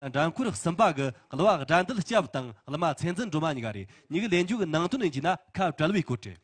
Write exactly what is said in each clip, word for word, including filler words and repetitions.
འགྲན་ཁུལ་གསུམ་པ་གི་གླུ་བ་དགྲ་འདུལ་སྐྱབས་དང་གླུ་མ་ཚེ་འཛིན་སྒྲོལ་མ་གཉིས་ཀ་རེད། གཉིས་ཀྱི་ལེན་རྒྱུ་གི་ནང་དོན་ཡིན་གྱི་ན་ཁ་བྲལ་བའི་སྐོར་རེད།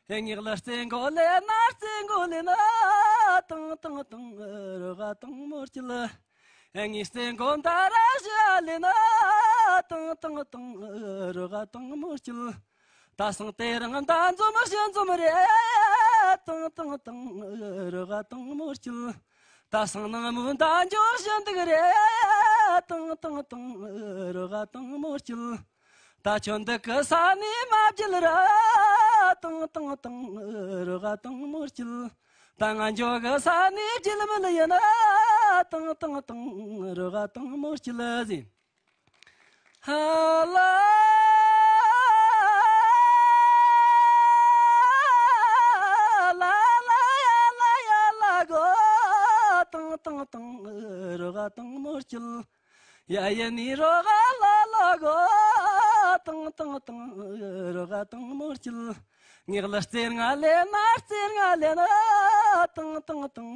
ངེད་ལ་རྩེ་མགོ་ལེན་ན་རྩེ་མགོ་ལེན་ན། ཏང་ཏང་ཏང་རོ་ག་ཏང་མོ་སྐྱིད། ངའི་རྩེ་མགོ་མདའ་ར་བཞི་ལེན་ན། ཏང་ཏང་ཏང་རོ་ག་ཏང་མོ་སྐྱིད། ད་སང་དེ་རིང་མདའ་འཛོམས་བཞི་འཛོམས་རེད། ཏང་ཏང་ཏང་རོ་ག་ཏང་མོ་སྐྱིད། ད་སང་ནངས་མོ་མདའ་འཇོག་བཞི་འདུག་རེད། ཏང་ཏང་ཏང་རོ་ག་ཏང་མོ་སྐྱིད། ད་ཁྱོད་འདི་གི་ས་ནས་མ་བརྒྱུད་ར། ཏང་ཏང་ཏང་རོ་ག་ཏང་མོ་སྐྱིད། ད་ང་འཇོག་གི་ས་ནས་བརྒྱུད་མི་ལ་ཡིན། ཏང་ཏང་ཏང་རོ་ག་ཏང་མོ་སྐྱིད་ཟེར། ཧ་ལ་ལ་ལ་ཡ་ལ་ཡ་ལ་གོ། ཏང་ཏང་ཏང་རོ་ག་ཏང་མོ་སྐྱིད། ཡ་ཡ་ནི་རོ་ག་ལ་ལ་གོ། ཏང་ཏང་ཏང་རོ་ག་ཏང་མོ་སྐྱིད། ངེད་ལ་རྩེ་ལྔ་ལེན་ན་རྩེ་ལྔ་ལེན་ན། ཏང་ཏང་ཏང་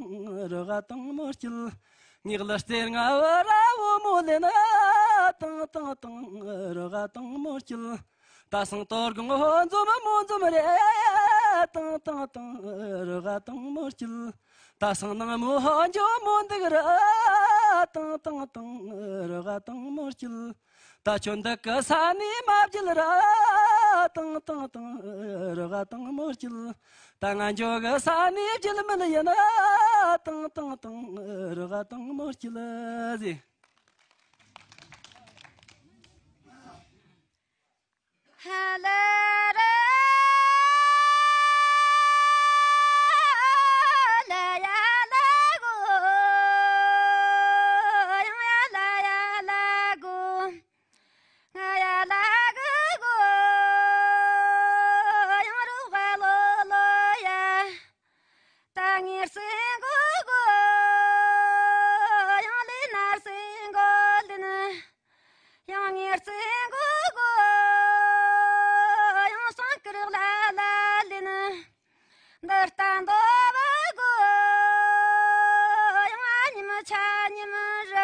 རོ་ག་ཏང་མོ་སྐྱིད། ངེད་ལ་རྩེ་ལྔ་བུ་ར་བུ་མོ་ལེན་ན། ཏང་ཏང་ཏང་རོ་ག་ཏང་མོ་སྐྱིད། ད་སང་དོ་དགོང་ཧོ་འཛོམས་མོ་འཛོམས་རེད། ཏང་ཏང་ཏང་རོ་ག་ཏང་མོ་སྐྱིད། ད་སང་ནངས་མོ་ཧོ་འཇོག་མོ་འདུག་ར། ཏང་ཏང་ཏང་རོ་ག་ཏང་མོ་སྐྱིད། ད་ཁྱོད་འདི་གི་ས་ནས་མ་བརྒྱུད་ར། ཏང་ཏང་ཏང་རོ་ག་ཏང་མོ་སྐྱིད། ད་ང་འཇོག་གི་ས་ནས་བརྒྱུད་མི་ལ་ཡིན། ཏང་ཏང་ཏང་རོ་ག་ཏང་མོ་སྐྱིད་ཟེར། ཧ་ལ་ར་ལ་ཡ་ལ་གོ། ཡང་ཡ་ལ་ཡ་ལ་གོ། ང་ཡ་ལ་གི་གོ། ཡང་རོགས་པ་ལོ་ལོ་ཡ། ད་ངེད་སེང་གོ་གོ། ཡང་ལེ་ན་སེང་གོ་ལེ་ན། ཡང་ངེད་སེང་གོ་གོ། ཡང་སང་ཀི་རག་ལ་ལ་ལེ་ན། འདི་ལྟ་འདོ་བ་གོ། ཡང་ཨ་ཉི་མ་ཆ་ཉི་མ་ར།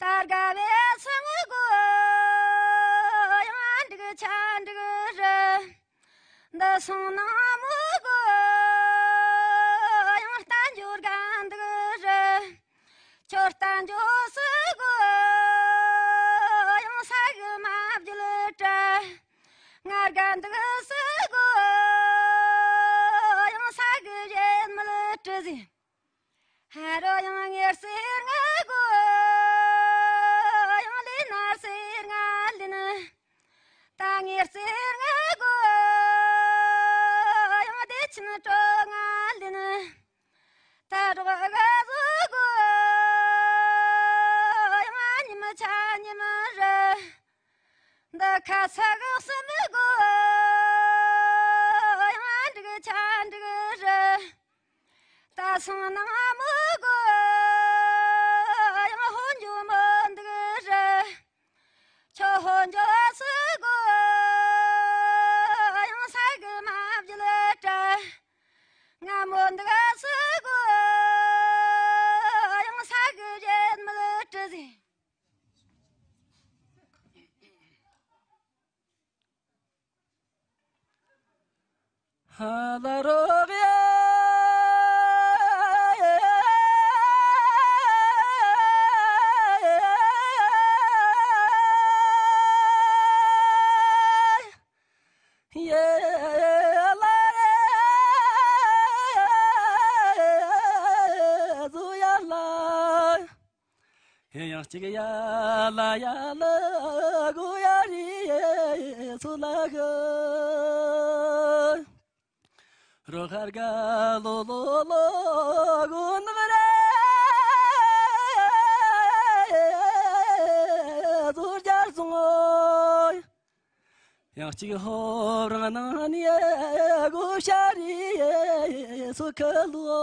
ད་དགའ་བའི་སང་གོ། ཡང་ཨ་འགྲིག་ཆ་འགྲིག་ར། འདི་སོང་ནང་མོ་གོ། ཡང་རྟ་འཇོར་ག་འདུག་ར། ཁྱོད་རྟ་འཇོ་སི་གོ། ཡང་ས་གི་མ་བརྒྱུད་དྲ། ང་དགའ་འདུག་སི་གོ། ཡང་ས་གི་བཞད་མི་ལ་དྲི་ཟིན། ཧ་རོ་ཡང་ངེར་སེར་ང་གོ། ཡང་ལེ་ན་སེར་ང་ལེ་ན། ད་ངེར་སེར་ང་གོ། ཡང་བདེ་ཆེན་སྤྲོ་ང་ལེ་ན། ད་རོགས་ག་བཟོ་གོ། ཡང་ཉི་མ་ཆ་ཉི་མ་ར། འདི་ཁ་ས་གི་སེམས་གོ། ཡང་འགྲིག་ཆ་འགྲིག་ར། ད་སང་ནང་མོ་གོ། ཡང་ཧོན་ཇོ་མོ་འདུག་ར། ཁྱོད་ཧོན་ཇོ་སི་གོ། ཡང་ས་གི་མ་བརྒྱུད་དྲ། ང་མོ་འདུག་སི་གོ། ཡང་ས་གི་བརྒྱད་མི་དྲི་ཟིན། ཧ་ལ་རོགས་ཡ། ཡ་ལ་རེ། ཡང་གཅིག་ཡ་ལ་ཡ་ལ་གུ་ཡ་རི་སུ་ལ་གི། རོ་ཧར་ག་ལོ་ལོ་ལོ་གུ་ནག་ར་ཟུར་ཇར་སོང་། ཡང་གཅིག་ཧོབ་རང་ནང་ནས་གུ་ཤ་རི་སུ་ཁ་ལོ།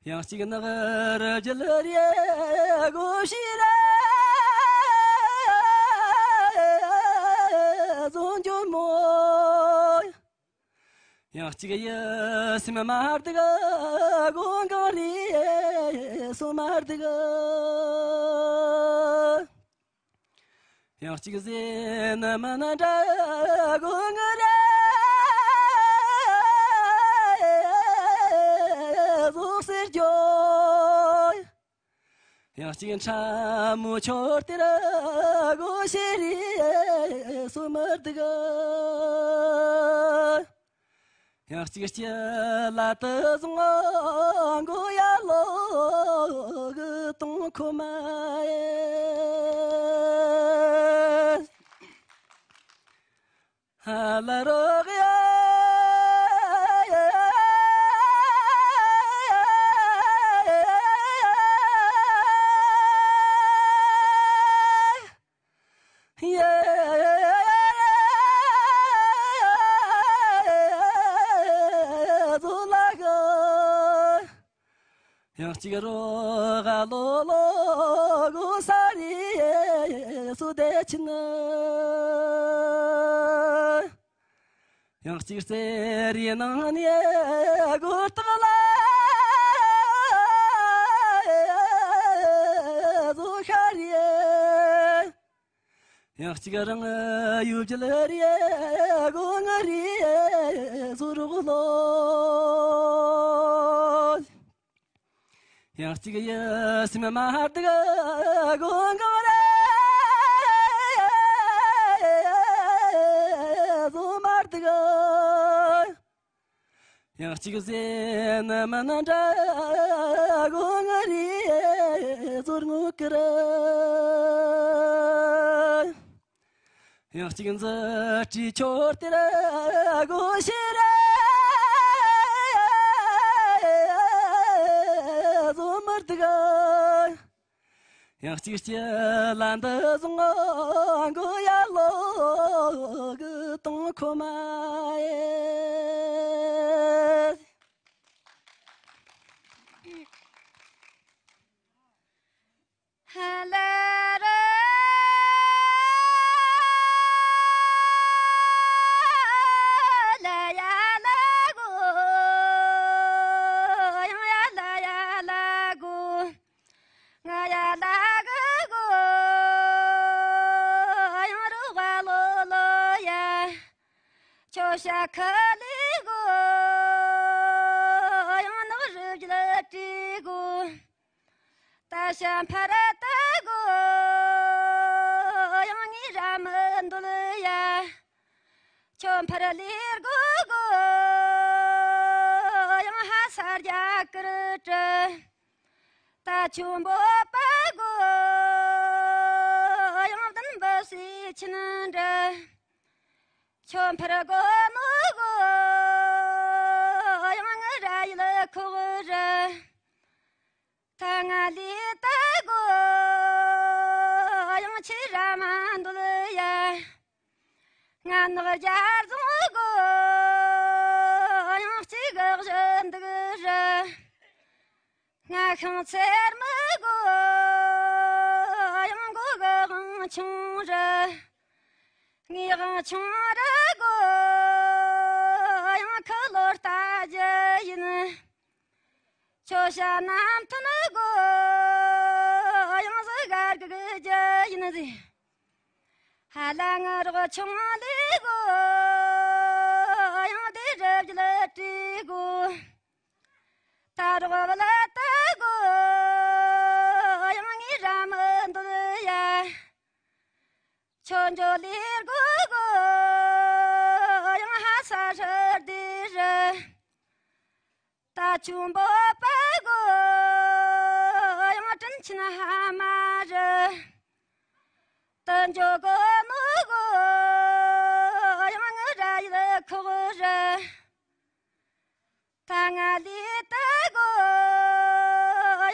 ཡང་གཅིག་ནག་ར་ཇལ་རི་གུ་ཤི་ར་ཟུང་ཇོ་མོ། ཡང་གཅིག་ཡ་སིམ་མར་དག་གུང་གང་རི་སུ་མར་དག། ཡང་གཅིག་ཟེ་ན་མ་ན་འདྲ་གུང་ར་ཟུག་སེར་ཇོ། ཡང་གཅིག་ཁྲ་མོ་ཆོར་ཏེ་ར་གོ་ཤེ་རི་སུ་མར་དག། ཡང་གཅིག་སྐྱི་ལ་དུ་བཟུང་གོ་ཡ་ལོ་གི་གཏོང་ཁོ་མ་ཨེ། ཧ་ལ་རོག་ཡ། ཡང་གཅིག་རོ་ག་ལོ་ལོ་གོ་ས་རི་སུ་དེ་ཆི་ན། ཡང་གཅིག་རྩེ་རི་ནང་ནས་གོ་སྟག་ལ་ཟོ་ཤ་རི། ཡང་གཅིག་རང་ཡུལ་གྱི་ལ་རི་གོ་ང་རི་ཟོ་རོག་ལོ། ཡང་གཅིག་ཡ་སིམ་མ་དག་གོང་གང་ར་ཟོ་མར་དག། ཡང་གཅིག་ཟེ་ན་མ་ན་འདྲ་གོང་རི་ཟོ་ངུ་ཀི་ར། ཡང་གཅིག་འཛི་བྲིས་ཆོར་ཏེ་ར་གོ་ཤེ་ར་ཟོ་མར་དག། ཡང་གཅིག་སྐྱི་ལ་འདི་བཟུང་གོ་ཡ་ལོ་གི་གཏོང་ཁོ་མ་ཨེ། ཧ་ལ་ར་ལ་ཡ་ལ་གོ། ཡང་ཡ་ལ་ཡ་ལ་གོ། ང་ཡ་ལ་གི་གོ། ཡང་རུ་བ་ལོ་ལོ་ཡ། ཁྱོ་ཤ་ཁ་ལི་གོ། ཡང་ནག་རི་བརྒྱུད་དྲི་གོ། ད་ཤ་འཕར་ཏི་གོ། ཡང་ངའི་ར་མི་འདུལ་ཡ། ཁྱོད་འཕར་ལིར་གོ་གོ། ཡང་ཧ་ས་རྒྱ་ཀིར་ཏྲི། ད་ཁྱོད་འབོད་པ་གོ། ཡང་བདུན་པ་སི་ཆིན་འདྲི། ཁྱོད་འཕར་གོ་ནོ་གོ། ཡང་ངི་ར་ཡིལ་ཁོག་རི། ད་ང་ལི་ཏ་གོ། ཡང་ཁྱི་ར་མ་འདུལ་ཡ། ང་ནག་རྒྱལ་རྫོང་གོ། ཡང་གཅིག་གི་བཞི་འདུག་རི། ང་ཤིང་ཚེར་མི་གོ། ཡང་མགོ་གི་དབང་ཆུང་རི། ངའི་དབང་ཆུང་རི་གོ། ཡང་ཁ་ལོ་ལྟ་རྒྱུ་ཡིན། ཁྱོད་ཤ་ནམ་ཐུན་གོ། ཡང་ཟི་གར་གི་རྒྱུ་ཡིན་ཟི། ཧ་ལ་ང་རོགས་ཆུང་ལི་གོ། ཡང་དེ་རི་བརྒྱུད་དྲི་གོ། ད་རོགས་བ་ལ་ཏི་གོ། ཡང་ངའི་ར་མི་འདུལ་ཡ། ཁྱོད་འཇོ་ལིར་གོ་གོ། ཡང་ཧ་ས་ཧྲི་དི་རི། ད་ཆུ་འབོད་པ་གོ། དྲིན་ཆེན་ཕ་མ་རེད། དུ་འཇོག་གི་ནོ་གོ་ཡང་ངི་ར་ཡི་ཁོག་རེད། ད་ང་ལི་ད་གོ་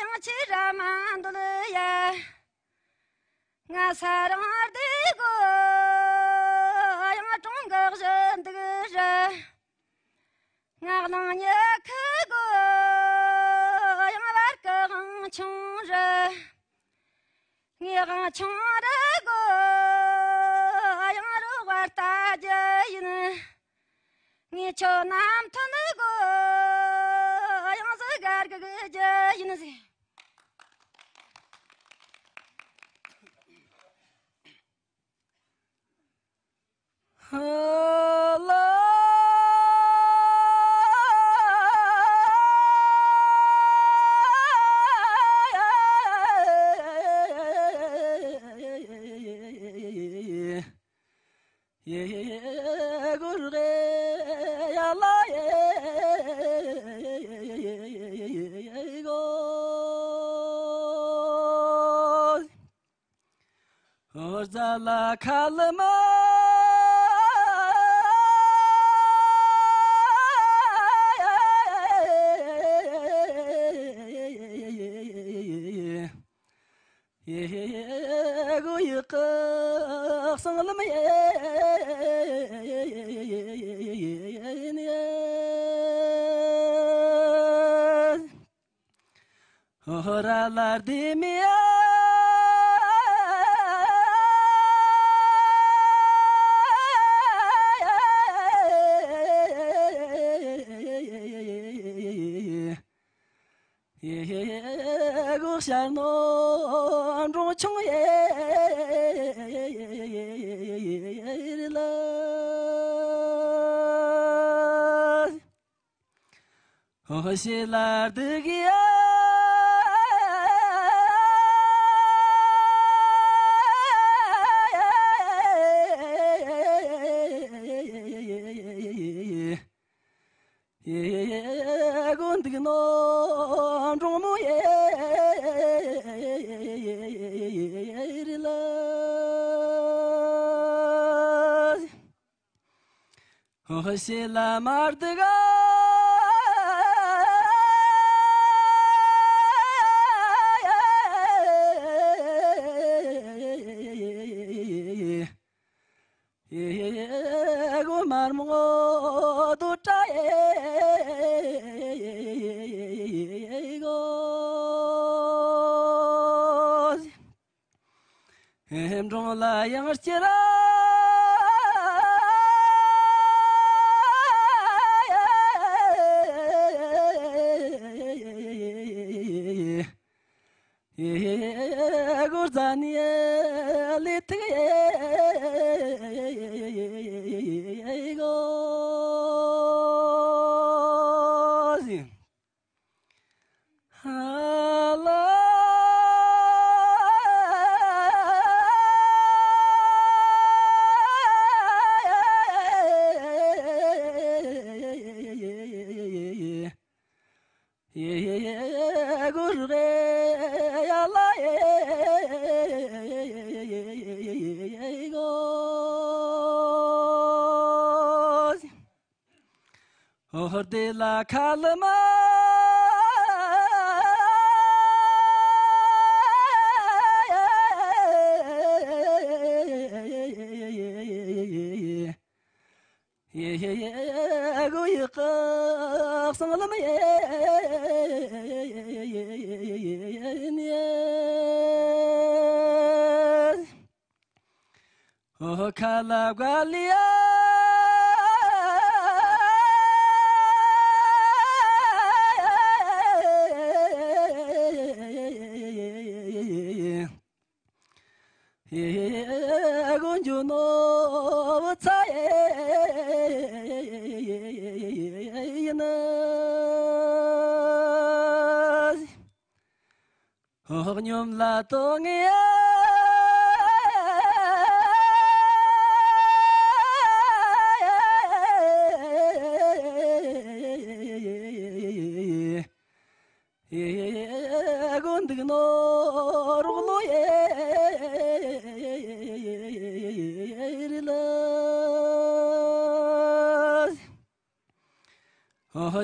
ཡང་ཆི་ར་མ་འདུལ་ཡ། ང་ས་རང་རྡེ་གོ་ཡང་གྲོང་གི་བཞི་འདུག་ར། ང་གླང་ཉི་ཁུ་གོ་ཡང་བར་གི་དབང་ཆུང་ར། ངའི་དབང་ཆུང་ར་གོ་ཡང་རུ་བར་ལྟ་རྒྱུ་ཡིན། ངའི་ཆོ་ནམ་ཐོན་གོ་ཡང་ཟི་གར་གི་རྒྱུ་ཡིན་ཟེར།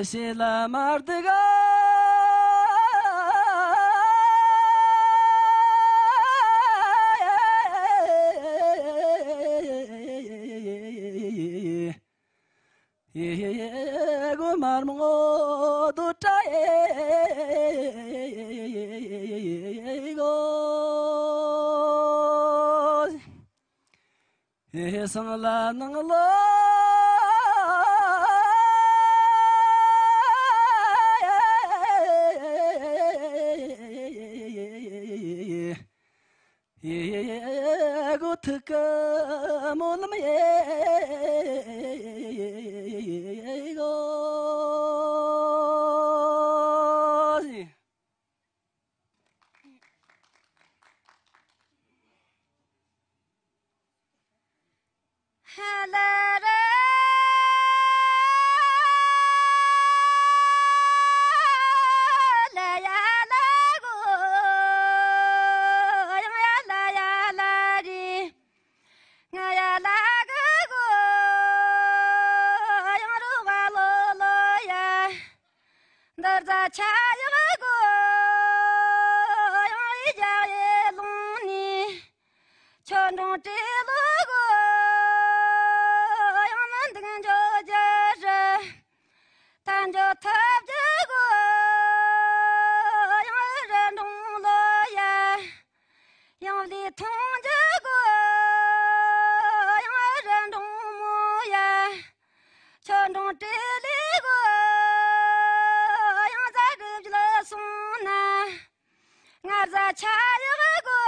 ཞེ་ལ་མ་འདུག་གོ་མར་མོ་དུ་ཏྲ་གོ། སང་ལ་ནང་ལ་གོ་ཐུག་གི་མོ་ལམ་ཡེ་གོ། འདར་རྩ་ཆ་ཡག་གོ་ཡང་ཡི་རྒྱ་ཡེ་ལུང་ནི། ཆོ་འབྲོང་བྲེ་ལོ་གོ་ཡང་མི་འདུག་འཇོ་རྒྱ་རི། ད་འཇོ་ཐབས་རྒྱ་གོ་ཡང་རི་འབྲོང་ལོ་ཡ། ཡང་ལི་ཐུང་རྒྱ་གོ་ཡང་རི་འབྲོང་མོ་ཡ། ཆོ་འབྲོང་བྲེ་ལི་གོ་ཡང་རྫ་གི་བརྒྱུད་སོང་ན། ང་རྫ་ཆ་ཡག་གོ་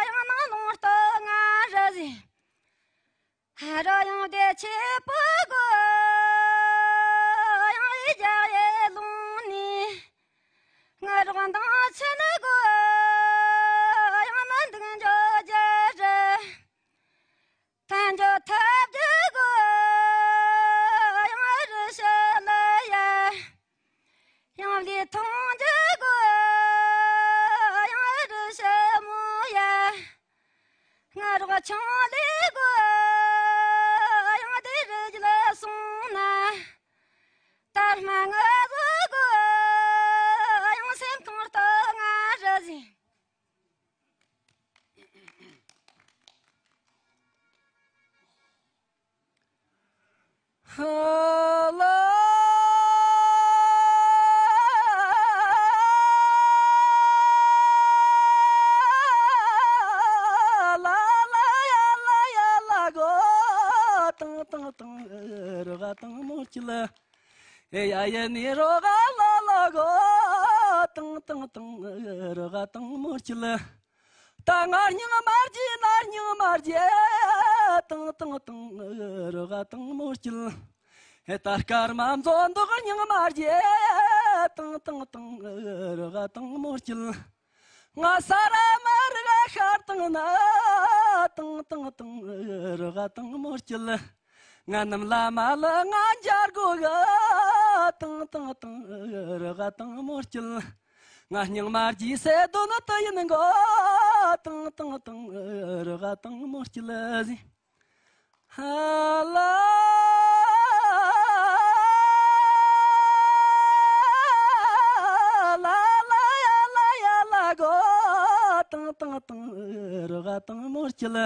ཡང་ནང་ལུང་སྟོད་ང་རི་ཟི། རོ་ཡང་བདེ་ཆེ་པོ་གོ་ཡང་ཡི་རྒྱ་ཡེ་ལུང་ནི། ང་རོགས་མདང་ཆེན་གོ་ཡང་མི་འདུག་འཇོ་རྒྱ་རི། ད་འཇོ་ཐབས་རྒྱ་གོ་ཡང་རི་ཤི་ལ་ཡ། ཡང་ལི་ཐུང་རྒྱ་གོ་ཡང་རི་ཤི་མོ་ཡ། ང་རོགས་ཆུང་ལི་གོ་ཡང་དེ་རི་རྒྱུད་སོང་ན། ད་སྨྲ་ང་གོ་ཡང་སེམས་ཁོང་ལྟོ་ང་རི་ཟིན། ཧ་ལ་ལ་ལ་ཡ་ལ་ཡ་ལ་གོ། ཏང་ཏང་ཏང་རི་ག་ཏང་མོ་ཅི་ལ། ཨེ་ཡ་ཡེ་ནི་རོ་ག་ལ་ལ་གོ། ཏང་ཏང་ཏང་རི་ག་ཏང་མོ་ཅི་ལ། ད་ང་སྙིང་མ་རྗེ་ན་སྙིང་མ་རྗེ། ཏང་ཏང་ཏང་རི་ག་ཏང་མོ་སྐྱིད། ཧེ་ད་སྐར་མ་མཛོ་འདུག་སྙིང་མ་རྗེ། ཏང་ཏང་ཏང་རི་ག་ཏང་མོ་སྐྱིད། ང་ས་ར་མ་རི་ག་ཤར་ཏང་ན། ཏང་ཏང་ཏང་རི་ག་ཏང་མོ་སྐྱིད། ང་ནམ་ལ་མ་ལ་ང་འཇར་གོ་ག། ཏང་ཏང་ཏང་རི་ག་ཏང་མོ་སྐྱིད། ང་སྙིང་མ་རྗེ་སེ་དོ་ནི་དུ་ཡིན་གོ། ཏང་ཏང་ཏང་རི་ག་ཏང་མོ་སྐྱིད་ཟིན། ཧ་ལ་ལ་ལ་ཡ་ལ་ཡ་ལ་གོ། ཏང་ཏང་ཏང་རི་ག་ཏང་མོ་སྐྱིད།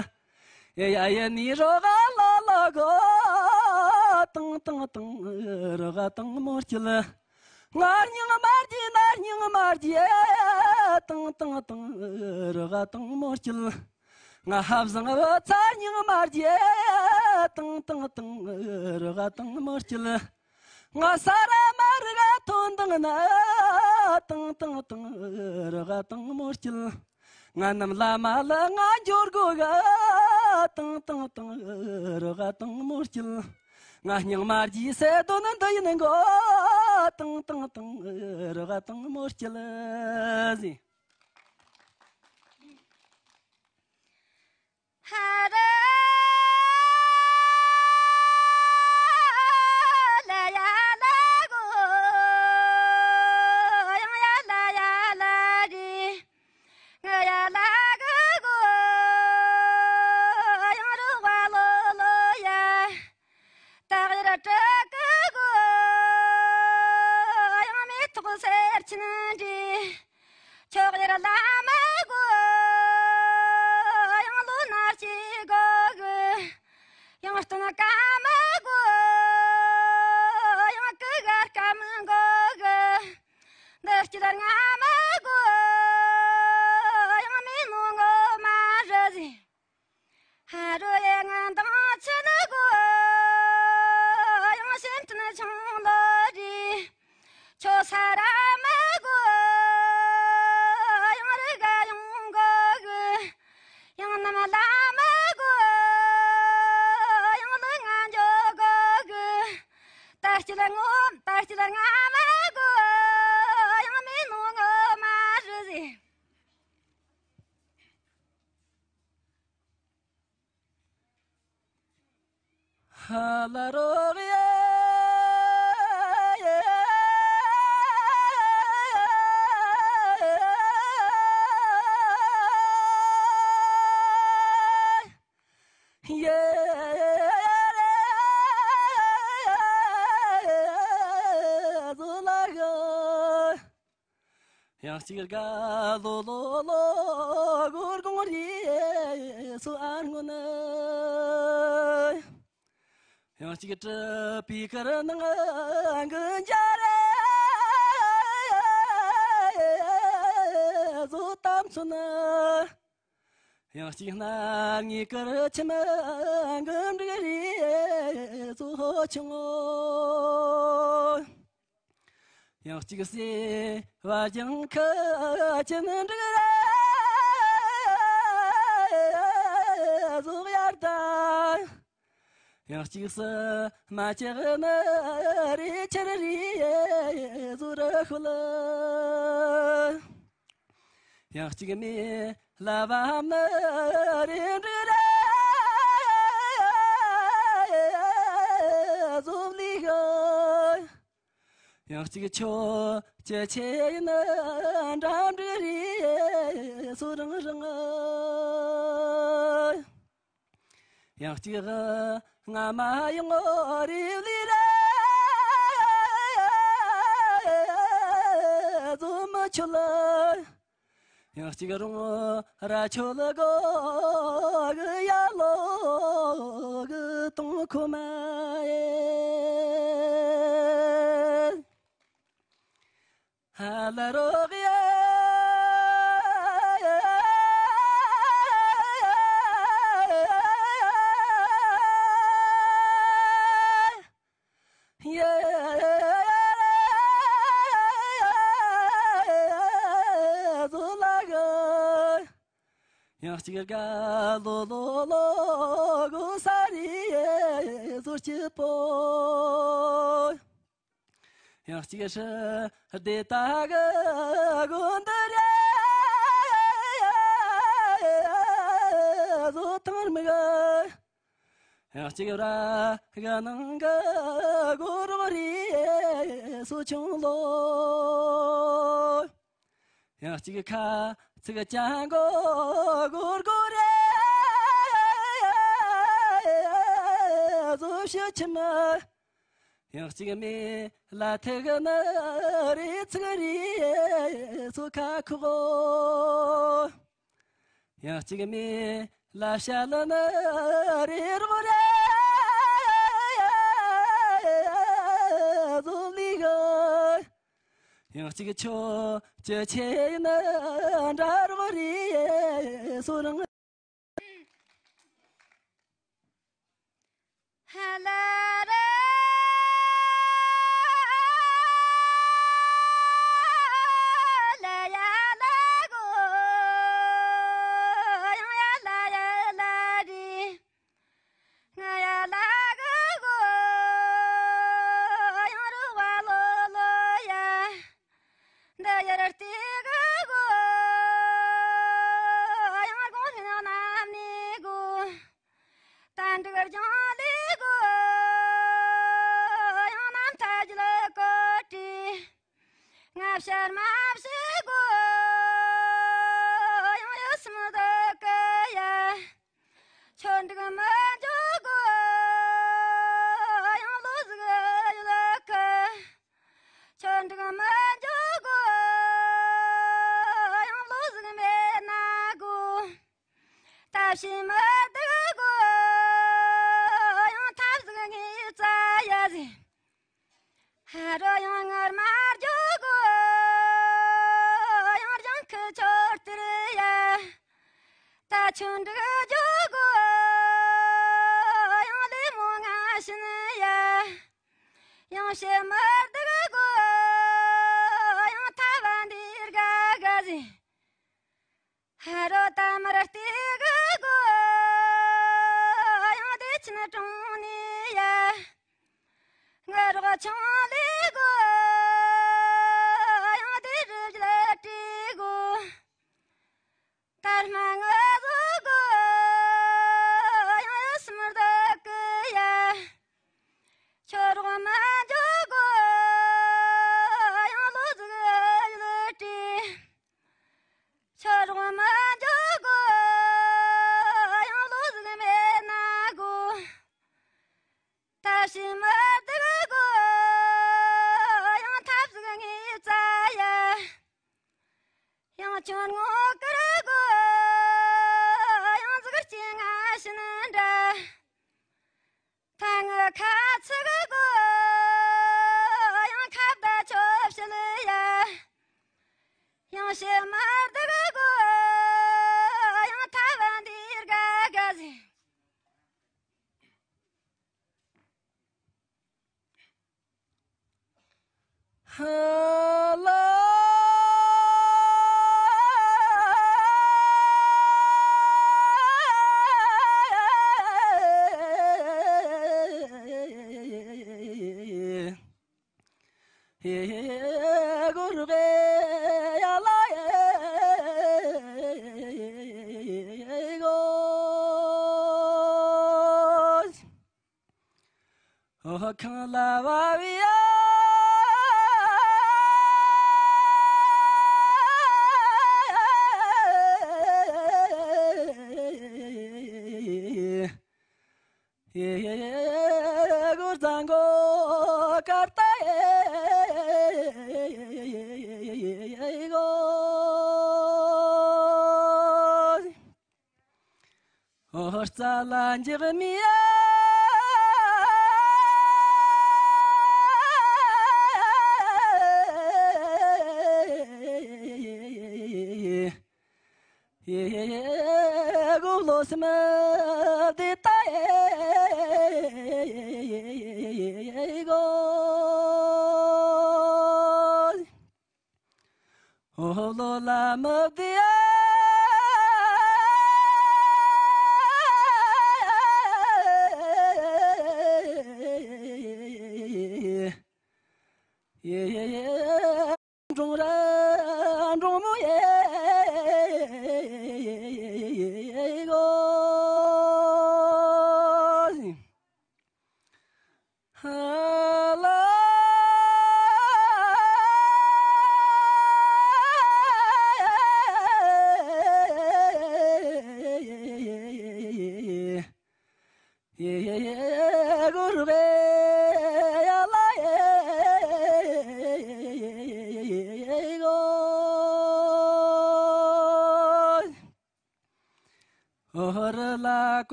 ཡ་ཡ་ཡ་ནི་རོ་ག་ལ་ལ་གོ། ཏང་ཏང་ཏང་རི་ག་ཏང་མོ་སྐྱིད། ང་སྙིང་མ་རྗེ་ན་སྙིང་མ་རྗེ། ཏང་ཏང་ཏང་རི་ག་ཏང་མོ་སྐྱིད། ང་ཧབ་བཟང་བུ་ཚ་སྙིང་མ་རྗེ། ཏང་ཏང་ཏང་རི་ག་ཏང་མོ་སྐྱིད། ང་ས་ར་མ་རི་ག་ཐོན་དང་ན། ཏང་ཏང་ཏང་རི་ག་ཏང་མོ་སྐྱིད། ང་ནམ་ལ་མ་ལ་ང་འབྱོར་གོ་ག། ཏང་ཏང་ཏང་རི་ག་ཏང་མོ་སྐྱིད། ང་སྙིང་མ་རྗེ་སེ་དོ་ནི་འདི་ཡིན་གོ། ཏང་ཏང་ཏང་རི་ག་ཏང་མོ་སྐྱིད་ཟིན། ཧ་ར་ལ་ཡ་ལ་གོ། ཡང་ཡ་ལ་ཡ་ལ་གི། ང་ཡ་ལ་གི་གོ། ཡང་རུ་བ་ལོ་ལོ་ཡ། ད་གི་ར་ཏྲ་གི་གོ། སེར་ཆེན་འདྲ། ཕྱོགས་ཡར་ལ་མི་དགོས། ཡང་ལོ་ན་སྐྱེ་དགོས་གི། ཡང་སྟོན་ཀ་མི་དགོས། ཡང་ཀི་གར་ཀ་མི་དགོས་གི། འདི་སྐྱིད་ལ་ང་མི་དགོས། ཡང་མི་ནོ་ངོ་མ་རེད་ཟེར། ཧ་རོ་ཡ་ང་དང་ཆི་ནི་གོ། ཡང་སེམས་ཐུན་ཆུང་ལོ་རི། ཆོ་ས་ར་མི་གོ། ཡང་རི་ག་ཡོང་གོ་གི། ཡང་ནམ་ལ་མི་གོ། ཡང་ལི་ང་འཇོ་གོ་གི། ད་སྐྱིད་ལ་ངོ་ད་སྐྱིད་ལ་ང་མི་གོ། ཡང་མི་ནོ་ངོ་མ་རི་ཟེར། ཧ་ལ་རོགས་ཡ། ཡ། ཡང་གཅིག་དགའ་ལོ་ལོ་ལོ་སྒོར་གོང་རེ་སུ་ཨར་ངོ་ན། ཡང་གཅིག་གྲུབ་པའི་ཀར་ནང་གི་འཇའ་རེ་བཟོ་དམ་ཚོ་ན། ཡང་གཅིག་སྣ་ལྔའི་ཀར་ཁྱིམ་གི་འབྲུག་རེ་བཟོ་ཆུང་ངོ་། ཡང་གཅིག་སེ་བ་ལྗང་ཁ་ཅན་འབྲུག་ར་ཟུག་ཡར་ད། ཡང་གཅིག་སེ་མ་ཅག་ན་རེ་ཆེར་རེ་ཟུག་ར་ཤུལ། ཡང་གཅིག་མེ་ལ་བ་ན་རེ་འབྲུག་ར་ཟུག་ལི་ག། ཡང་གཅིག་ཆོ་ཅེ་ཆེ་ཡིན་འདྲ་འདྲ་རེ་སུ་རང་རང་། ཡང་གཅིག་ང་མ་ཡོང་རེ་ལི་ར་ཟུ་མ་ཆུ་ལ། ཡང་གཅིག་རུང་ར་ཆོ་ལ་གོ་གི་ཡ་ལོ་གི་གཏོང་ཁོ་མ་ཡེ། ཧ་ལ་རོགས་ཡ། ཡ། ཟོ་ལ་ག། ཡང་གཅིག་དགའ་ལོ་ལོ་ལོ་གོ་ས་རི་ཟོ་སྐྱིད་པོ། ཡང་གཅིག་ཧྲི་སྡེ་ད་གི་གོ་འདི་རི་ཟོ་ཐང་མི་གི། ཡང་གཅིག་ར་ག་ནང་གི་གོ་རོ་རི་སུ་ཆུང་ལོ། ཡང་གཅིག་ཁ་ཚིག་ཅང་གོ་གོ་གོ་རི་སུ་ཤི་ཆི་མ། ཡང་གཅིག་མེ་ལ་ཐེ་གི་ན་རི་ཚིག་རི་སུ་ཁ་ཁོ། ཡང་གཅིག་མེ་ལ་ཤ་ལ་ན་རེ་རོ་རེ་ཟོ་ལི་ག། ཡང་གཅིག་ཆོ་ཅེ་ཆེ་ཡིན་འདྲ་རོ་རེ་སུ་རང་། ཧ་ལ་ར་ལ་ཡ་ལ་གོ། ཡང་ཡ་ལ་ཡ་ལ་རི། ང་ཡ་ལ་གི་གོ། ཡང་རུ་བ་ལོ་ལོ་ཡ། འདི་ཡར་ལྟེ་གི་གོ། ཡང་དགོང་ཧྲི་ནག་ནམ་ནི་གོ། ད་འབྲུག་རྒྱང་ལི་གོ། ཡང་ནམ་ཐ་ཇི་ལ་གོ་ཏི། ང་ཤར་མ་བྱེད་གོ། ཡང་ཡོད་སེམས་འདུག་གི་ཡ། ཆོ་འགྲིག་མི་འཇོག་གོ། ཡང་ལོ་ཟིག་ཡོད་གི། ཆོ་འགྲིག་མི་འཇོག་ ཕྱི་མི་སྡུག་གོ། ཡང་ཐབས་ཟིག་ངེས་རྩ་ཡ་ཟིག་ཧ་རོ་ཡང་ངར་མར་འཇོག་གོ། ཡང་རྒྱང་ཁུ་ཆོར་ཏིར་ཡ། ད་ཆུ་འབྲུག་འཇོག་གོ། ཡང་ལེ་མོ་ང་བྱིན་ཡ། ཡང་ཕྱི་མི་སྡུག་གོ། ཡང་ཐ་བ་འདིར་ག་ག་ཟིག་ཧ་རོ་ད་མར་སྟེ་གི་གོ། ཡང་བདེ་ཆེན་གྲོང་ནས་ཡ། ང་རོགས་ཆུང་ལས་གོ། ཡང་བདེ་རི་ལ་བྲིས་གོ། ད་སྨྲ་ང་བཟོ་གོ། ཡང་ཡོད་སྨྲ་བདག་གི་ཡ། ཁྱོད་རོགས་མ་འཇོག་གོ། ཡང་ལོ་ཟིག་ཡུལ་བྲིས། ཁྱོད་རོགས་མ་འཇོག་གོ། ཡང་ལོ་ཟིག་མེད་ན་གོ། ད་ཕྱི་མི་སྡུག་གོ། ཡང་ཐབས་ཟིག་ངེས་རྩ་ཡ། ཡང་ཁྱོད་ངོ་དཀར་གོ། ཡང་ཟིག་སྐྱེ་ང་བྱིན་འདྲ། ད་ངི་ཁ་ཚིག་གོ། ཡང་ཁ་བརྡ་ཆོ་བྱེད་ཡ། ཡང་ཕྱི་མི་སྡུག་གོ། ཡང་ཐ་བ་འདིར་ག་ག་ཟིག་ཧ་ལ།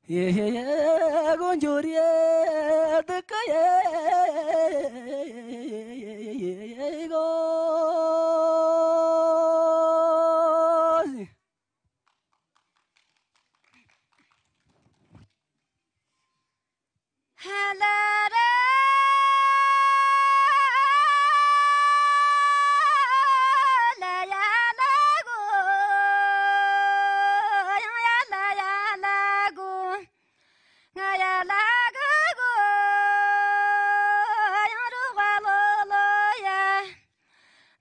ཡེ་ཡེ་ཡེ་གོ་འཇོ་རེ་དུ་ཀ་ཡེ་གོ། ཧ་ལ་ར་ལ་ཡ་ལ་གོ། ཡང་ཡ་ལ་ཡ་ལ་གོ། ང་ཡ་ལ་གི་གོ། ཡང་རུ་བ་ལོ་ལོ་ཡ།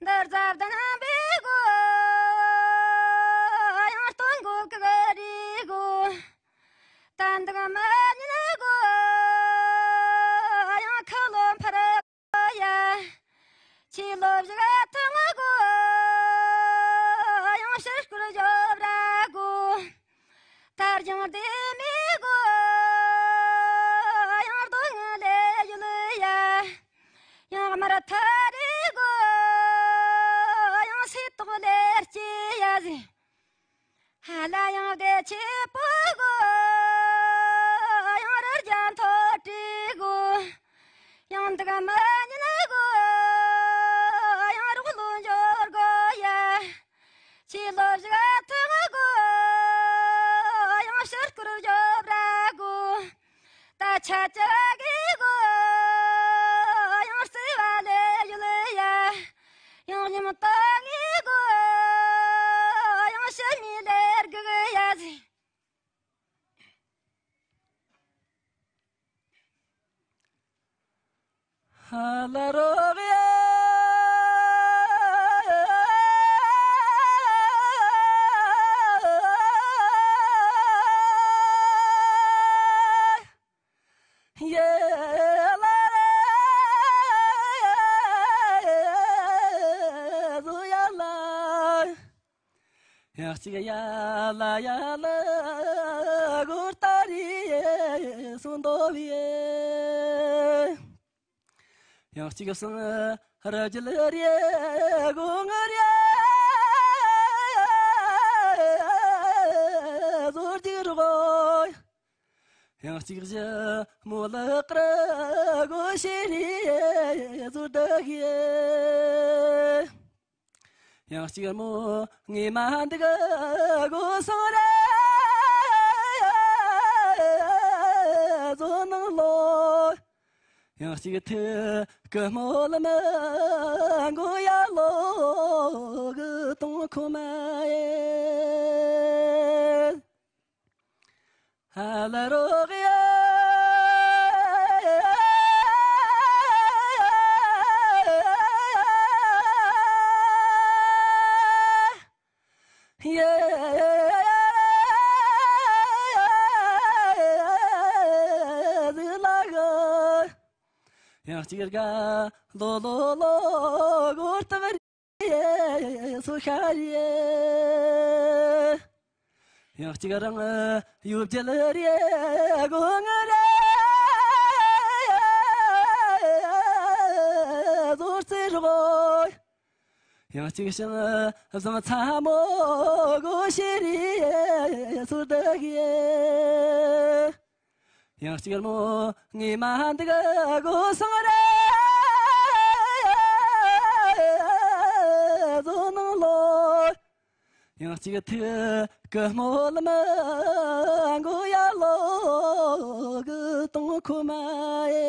འདིར་ཛབ་དན་ཧམ་པའི་གོ། ཡང་སྟོན་གོ་གི་གི་རི་གོ། ཏན་ཏིག་མི་ཉིད་གོ། ཡང་ཁ་ལོ་འཕར་ཡ། ཆི་ལོ་བཞི་ག་ཐང་གོ། ཡང་ཕྱིར་སྐུར་བཞོ་བྲ་གོ། དར་ཡང་དེ་མི་གོ། ཡང་རྡོ་ངན་ལས་ཡུལ་ཡ། ཡང་དམར་ཐ་རི་གོ། ཡང་སེ་ཏོག་ལས་སྐྱེ་ཡ་ཟི། ཧ་ལ་ཡང་གེ་ཆེ་པོ་གོ། ཡང་རར་རྒྱ་མཐོ་དྲི་གོ། ཡང་འདུག་མི་ཉན་གོ། ཡང་རོགས་ལོ་འབྱོར་གོ་ཡ། ཆི་ལོ་བཞི་ཐང་གོ། ཡང་ཕྱིར་སྐུར་བཞོ་བྲ་གོ། ད་ཆ་ཅི་གི་གོ། ཡང་རྩེ་བ་ལས་ཡུལ་ཡ། ཡང་ཉིམ་ཏོ་ངི་གོ། ཡང་ཕྱི་མི་ལས་དགུ་གི་ཡ་ཟི། ཧ་ལ་རོགས་ཡ། ཡེ་ལ་རེ་ཟུ་ཡ་ལ། ཡང་གཅིག་ཡ་ལ་ཡ་ལ་གུར་ཏ་རི་སུ་འདོ་བི། ཡང་གཅིག་སང་ར་ཇི་ལ་རི་གུ་ང་རི་ཟུར་ཅིག་རོ། ཡང་གཅིག་གཞི་མོ་ལག་ར་གུ་ཤེ་རི་ཟུར་དག་ཡེ། ཡང་གཅིག་མོ་ངེས་མ་འདི་གི་སྒོ་སང་ར་བཟོ་ནང་ལོ། ཡང་གཅིག་ཐུ་གི་མོ་ལ་མ་མགོ་ཡ་ལོ་གི་གཏོང་ཁོ་མ་ཡེ། ཧ་ལ་རོགས་ཡ། ཡ། ཡང་གཅིག་དགའ་ལོ་ལོ་ལོ་གོར་ཏ་བ་རེད། སོ་ཤ་རེད། ཡང་གཅིག་རང་ཡོད་བརྒྱལ་རེད་གོ་ང་རེད་ཟོར་ཚེ་རོགས། ཡང་གཅིག་ཤིང་བཟང་ཚ་མོ་གོ་ཤེས་རེད་སོར་བདག་ཡེ། ཡང་གཅིག་ར་མོ་ངེས་མ་འདི་ག་གོ་སང་ར་བཟོ་ནང་ལོ། ཡང་གཅིག་ཐུ་གི་མོ་ལ་མ་མགོ་ཡ་ལོ་གི་གཏོང་ཁོ་མ་ཡེ།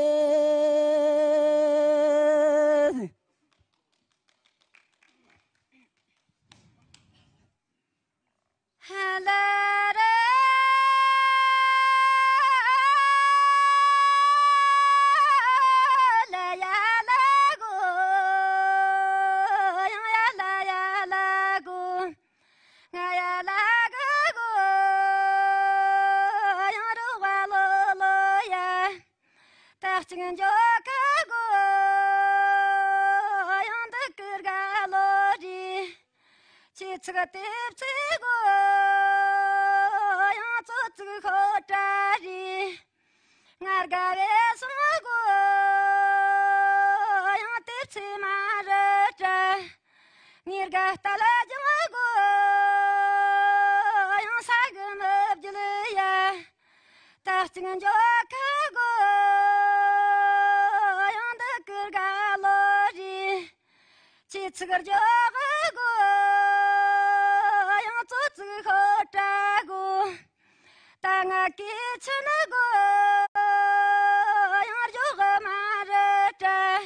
ཧ་ལ་ར་ལ་ཡ་ལ་གོ། ཡང་ཡ་ལ་ཡ་ལ་གོ། ང་ཡ་ལ་གི་གོ། ཡང་རུ་བ་ལོ་ལོ་ཡ། ད་གཅིག་འཇོག་གི་གོ། ཡང་འདི་ཀི་རྒ་ལོ་རི། ཆེ་ཚིག་དེབ་ཚིག་གོ། ཡང་ཙོ་ཚིག་ཁོ་ཏྲ་རི། ང་རྒ་བའི་སང་གོ། ཡང་དེབ་ཚིག་མ་རི་ཏྲ། ངེར་ག་ལྟ་ལ་ལྗང་གོ། ཡང་ས་གི་མི་བརྒྱུད་ཡ། གཅིག་འཇོག་ཁ་དགོས། ཡང་འདི་ཀིར་ག་ལོ་རེད། ཆེ་ཚིག་རྒྱག་དགོས། ཡང་ཙོ་ཚིག་ཤོ་དྲ་དགོས། ད་ང་གི་ཆི་ནི་དགོས། ཡང་རྒྱོག་མ་རེད་དྲ།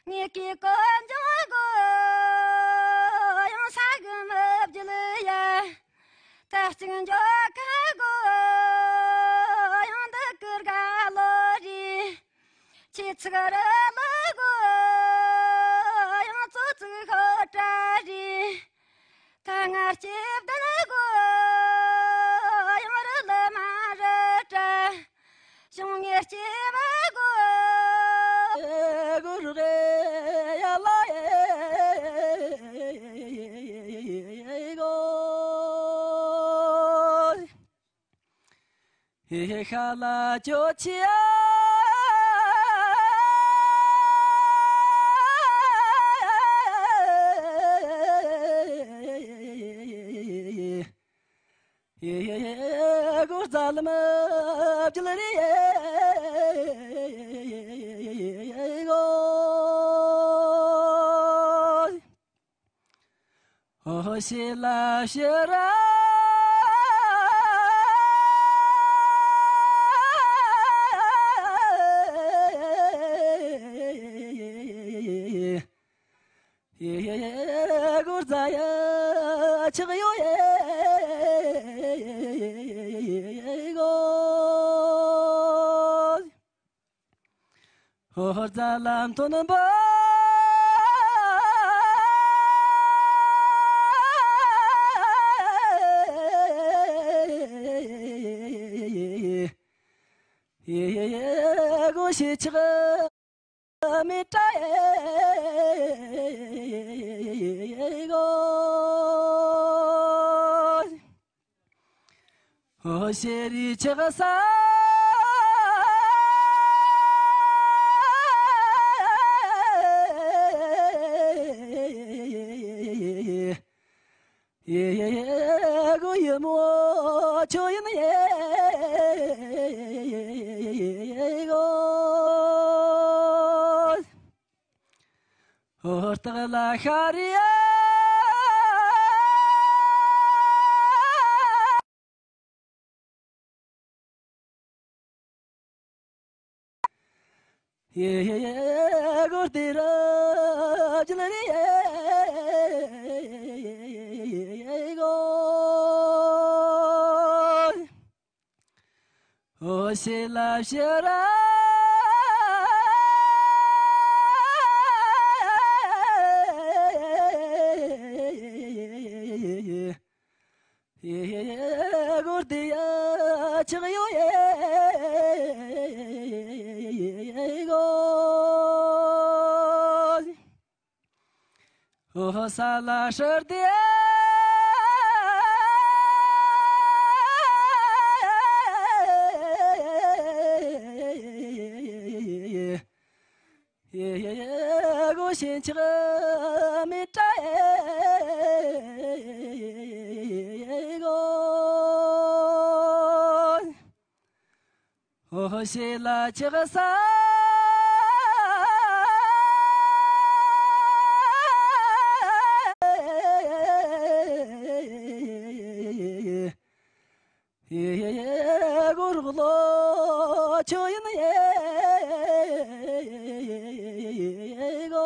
ངེད་ཀྱི་གོ་འཇོག་དགོས། ཡང་ས་གི་མི་བརྒྱུད་ཡ། ད་གཅིག་འཇོག་ཁ་དགོས། ཡང་འདི་ཀིར་ག་ལོ་རེད། ཆེ་ཚིག་རི་ལི་དགོས། ཡང་ཙོ་ཚིག་ཤོ་དྲ་རེད། ད་ང་སྐྱེ་བདུན་དགོས། ཡང་རི་ལི་མ་རེད་དྲ། གཞུང་ངེར་སྐྱེ་བ་དགོས། གུ་རུ་རེ་ཡ་ལ་ཡེ་གོ། ཧེ་ཧེ་ཤ་ལ་ཅོ་ཆི་ཨ། ཧེ་ཧེ་ཧེ་གོ་ཛ་ལ་མ་བཅུ་ལ་རེ་གོ། ཨོ་ཤེ་ལ་ཤེ་ར། ཡེ་ཡེ་ཡེ་གུར་ཛ་ཡ་ཆག་ཡོ་ཡེ་གོ། ཧོར་ཛ་ལམ་ཐོན་པ། ཡེ་ཡེ་ཡེ་གོ་ཤེ་ཆག་མི་ཏྲ་ཡེ་གོ། ཨོ་ཤེ་རི་ཆག་ས། ཡེ་ཡེ་ཡེ་གོ་ཡེ་མོ་ཆོ་ཡིན་ཡེ་གོ། ཧོར་སྟག་ལ་ཤ་རི་ཡ། ཡེ་ཡེ་ཡེ་གོ་སྟེ་ར་ཇི་ལ་རི་ཡེ་གོ། ཨོ་ཤེ་ལ་ཤེ་ར། ཡེ་ཡེ་གོ་སྟེ་ཡ་ཆག་ཡོ་ཡེ་གོ། ཨོ་ས་ལ་ཧྲིར་དེ། ཡེ་ཡེ་ཡེ་གོ་ཤེ་ཆག་མི་ཏྲ་ཡེ་གོ། ཧོ་ཧོ་ཤེ་ལ་ཆག་ས། ཡེ་ཡེ་ཡེ་གོ་རོག་ལོ་ཆོ་ཡིན་ཡེ་གོ།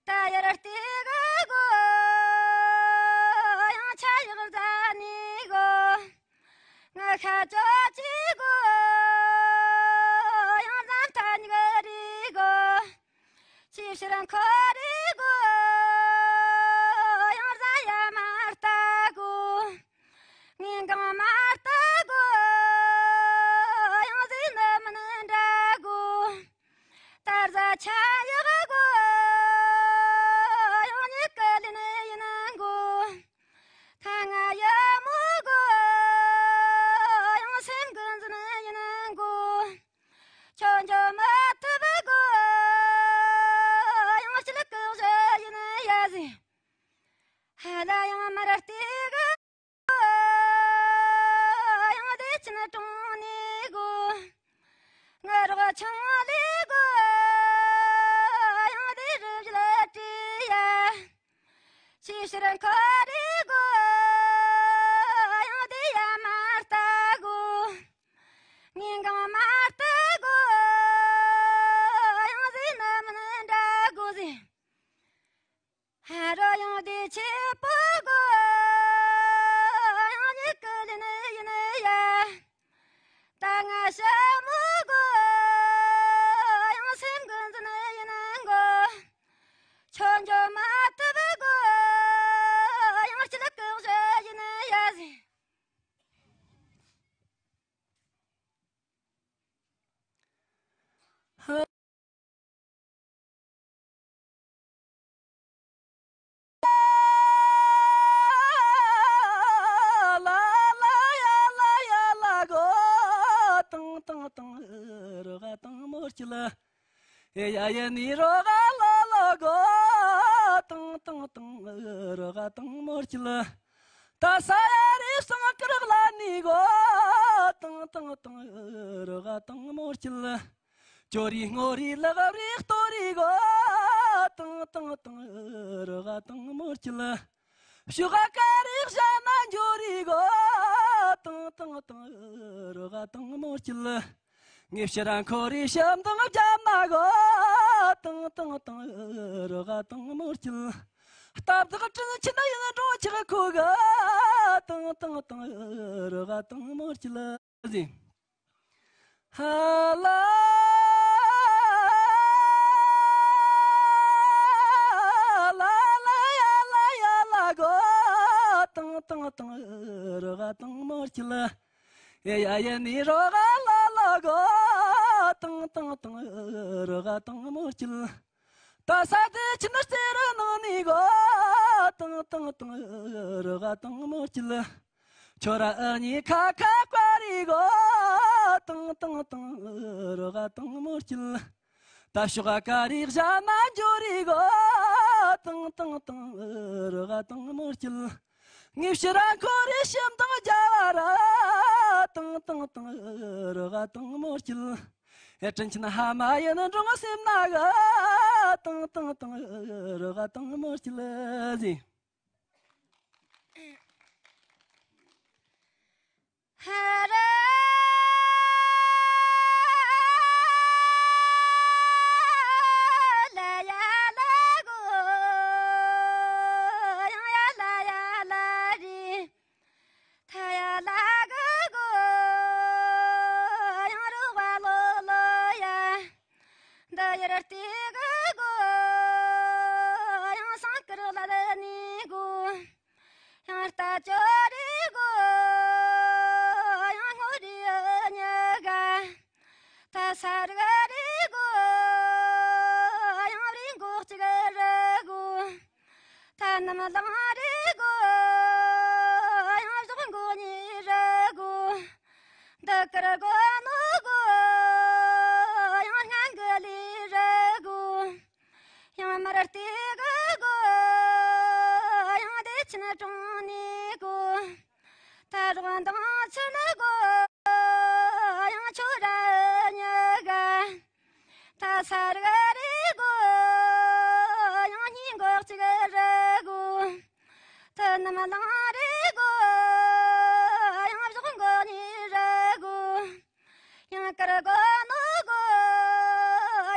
ད་ཡར་ལྟེ་གི་གོ། ཡང་ཆ་ཡག་རྫ་ནི་གོ། ང་ཤ་ཅོ་ཅི་གོ། ཡང་རྫ་མཐའ་ཉིག་རི་གོ། ཆི་ཕྱིར་འཁོར་རི་གོ། ཡང་རྫ་ཡ་མ་ལྟ་གོ། ངན་གང་མ་ལྟ་གོ། ཡང་ཟིན་ནི་ གྲོང་ནས་གོ། ང་རོ་ཆང་ལས་གོ། ཡང་དེ་རུ་བཞིན་བྲིས་ཡ། ཆེ་ཕྱིར་མཁར་རེ་གོ། ཡང་དེ་ཡ་མ་ལྟ་གོ། ངན་གང་མ་ལྟ་གོ། ཡང་ཟེར་ན་མི་འདྲ་གོ་ཟེར། ཧ་རོ་ཡང་དེ་ཆེ་པོ་གོ། ཡང་ཉིད་ཀི་ལིན་ཡིན་ཡ། ད་ང་ཞ་མོ་གོ། ཡང་སེམས་ཀུན་འཛིན་ཡིན་གོ། ཆོ་འཇོ་མ་ཐུབ་གོ། ཡང་སྤྱི་ལ་ཀི་བཞི་ཡིན་ཡ་ཟེར། ཨེ་ཡ་ཡ་ནི་རོ་ག་ལ་ལ་གོ། ཏང་ཏང་ཏང་རོ་ག་ཏང་མོ་སྐྱིད། ད་ས་ཡ་རི་སང་ཀི་རག་ལ་ནི་གོ། ཏང་ཏང་ཏང་རོ་ག་ཏང་མོ་སྐྱིད། ཅོ་རི་སྔོ་རི་ལག་རི་སྟོ་རི་གོ། ཏང་ཏང་ཏང་རོ་ག་ཏང་མོ་སྐྱིད། ཤུ་ག་ཀ་རི་ཞ་ན་འཇོ་རི་གོ། ཏང་ཏང་ཏང་རོ་ག་ཏང་མོ་སྐྱིད། ངས་ཕྱིར་ར་འཁོར་རེ་ཞབས་འདང་བརྒྱབ་ན་གོ། ཏང་ཏང་ཏང་རོ་ག་ཏང་མོ་སྐྱིད། སྟབས་བདག་དྲིན་ཆེ་ན་ཡིན་འགྲོ་ཆག་ཁུ་ག། ཏང་ཏང་ཏང་རོ་ག་ཏང་མོ་སྐྱིད་ཟེར། ཧ་ལ་ལ་ལ་ཡ་ལ་ཡ་ལ་གོ། ཏང་ཏང་ཏང་རོ་ག་ཏང་མོ་སྐྱིད། ཡ་ཡ་ཡ་ནི་རོ་ག་ལ་ལ་གོ། ཏང་ཏང་ཏང་རོ་ག་ཏང་མོ་སྐྱིད། ད་ས་དེ་ཆི་ན་སྟེ་ར་ནང་ནི་གོ། ཏང་ཏང་ཏང་རོ་ག་ཏང་མོ་སྐྱིད། ཁྱོད་ར་ཨ་ནི་ཁ་ཁ་ཀ་རི་གོ། ཏང་ཏང་ཏང་རོ་ག་ཏང་མོ་སྐྱིད། ད་ཤོག་ཀ་རི་ཞ་ན་འཇོ་རི་གོ། ཏང་ཏང་ཏང་རོ་ག་ཏང་མོ་སྐྱིད། ངས་ཕྱིར་ར་འཁོར་རེ་ཞིམ་དང་རྒྱ་བ་ར། ཏང་ཏང་ཏང་རོ་ག་ཏང་མོ་སྐྱིད། ཨེ་དྲིན་ཆེན་ཧ་མ་ཡིན་འགྲོ་སེམས་ན་ག། ཏང་ཏང་ཏང་རོ་ག་ཏང་མོ་སྐྱིད་ཟེར། ཧ་ར་ལ་ཡ་ལ་གོ། ཡང་ཡ་ལ་ཡ་ལ་རི། ཐ་ཡ་ལ་གི་གོ། ཡང་རུ་བ་ལོ་ལོ་ཡ། འདི་ཡར་ལྟེ་གི་གོ། ཡང་སང་ཀི་རུ་ལ་ལ་ནི་གོ། ཡང་རྟ་ཅོ་རི་གོ། ཡང་སྔོ་རི་ཉི་ག། ད་ས་རི་ག་རི་གོ། ཡང་རི་མགོ་གཅིག་རི་གོ། ད་ནམ་ལངས་རི་གོ། ཡང་ཞོགས་མགོ་ཉི་རི་གོ། འདི་ཀར་གོ་ནོ་གོ། ཡང་སྔ་འགུ་ལི་རི་གོ། ཡང་མར་ལྟེ་གི་གོ། ཡང་བདེ་ཆེན་གྲོང་ནས་གོ། ད་རོང་མདངས་ཆེན་གོ། ཡང་ཆོ་ར་ཉི་ག། ད་ས་རི་ག་རི་གོ། ཡང་སྙིང་མགོ་གཅིག་རི་གོ། ད་ནམ་ལངས་རི་གོ། ཡང་ཞོགས་མགོ་ཉི་རི་གོ། ཡང་ཀར་གོ་ནོ་གོ།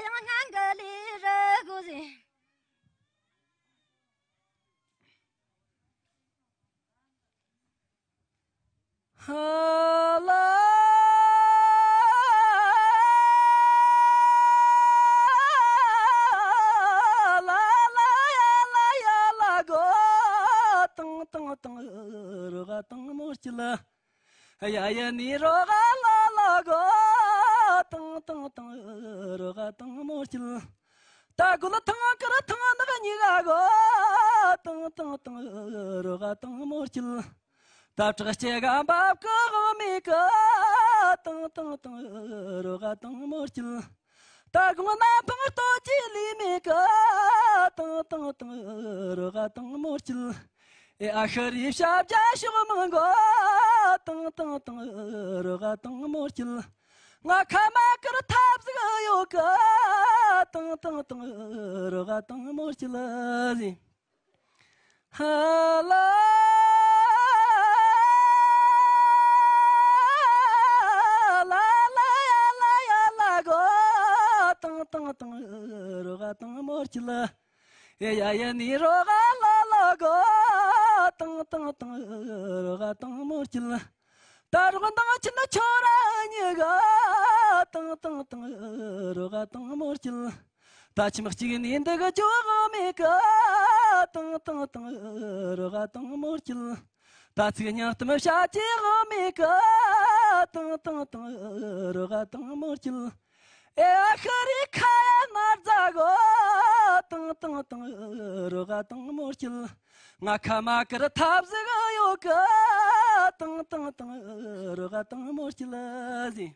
ཡང་སྔ་འགུ་ལི་རི་གོ་ཟེར། ཧ་ལ་ལ་ལ་ཡ་ལ་ཡ་ལ་གོ། ཏང་ཏང་ཏང་རོ་ག་ཏང་མོ་སྐྱིད། ཡ་ཡ་ནི་རོ་ག་ལ་ལ་གོ། ཏང་ཏང་ཏང་རོ་ག་ཏང་མོ་སྐྱིད། ད་གུ་ལ་ཐང་ཀ་ར་ཐང་ནག་ཉི་ག་གོ། ཏང་ཏང་ཏང་རོ་ག་ཏང་མོ་སྐྱིད། ད་བྲག་སྐྱེ་ག་འབབ་ཀི་དབང་མེད་ཀི། ཏང་ཏང་ཏང་རོ་ག་ཏང་མོ་སྐྱིད། ད་གུང་ན་འཕང་ལྟོ་ཅི་ལི་མེད་ཀི། ཏང་ཏང་ཏང་རོ་ག་ཏང་མོ་སྐྱིད། ཨེ་ཨ་ཤི་རི་ཞབས་རྒྱ་ཕྱོགས་མང་གོ། དང་དང་དང་རོགས་དང་མོ་སྐྱིད། ང་ཁ་མ་ཀར་ཐབས་ཟིག་ཡོད་གི། དང་དང་དང་རོགས་དང་མོ་སྐྱིད་ཟིན། ཧ་ལ་ལ་ལ་ཡ་ལ་ཡ་ལ་གོ། དང་དང་དང་རོགས་དང་མོ་སྐྱིད། ཨེ་ཡ་ཡ་ནི་རོགས་ལ་ལ་གོ། དང་དང་དང་རོགས་དང་མོ་སྐྱིད། ད་རོགས་འདང་ཆེ་ན་ཁྱོད་རང་ཉིད་ག། དང་དང་དང་རོགས་དང་མོ་སྐྱིད། ད་ཁྱིམ་གཅིག་ནས་འདུག་རྒྱུ་མེད་གི། དང་དང་དང་རོགས་དང་མོ་སྐྱིད། ད་ཚིག་སྙིང་གཏམ་བཤད་རྒྱུ་མེད་གི། དང་དང་དང་རོགས་དང་མོ་སྐྱིད། ཨེ་ཨ་ཤི་རི་ཁ་ཡ་མར་རྫ་གོ། དང་དང་དང་རོགས་དང་མོ་སྐྱིད། ང་ཁ་མ་ཀར་ཐབས་ཟིག་ཡོད་གི། དང་དང་དང་རོགས་དང་མོ་སྐྱིད་ཟིན།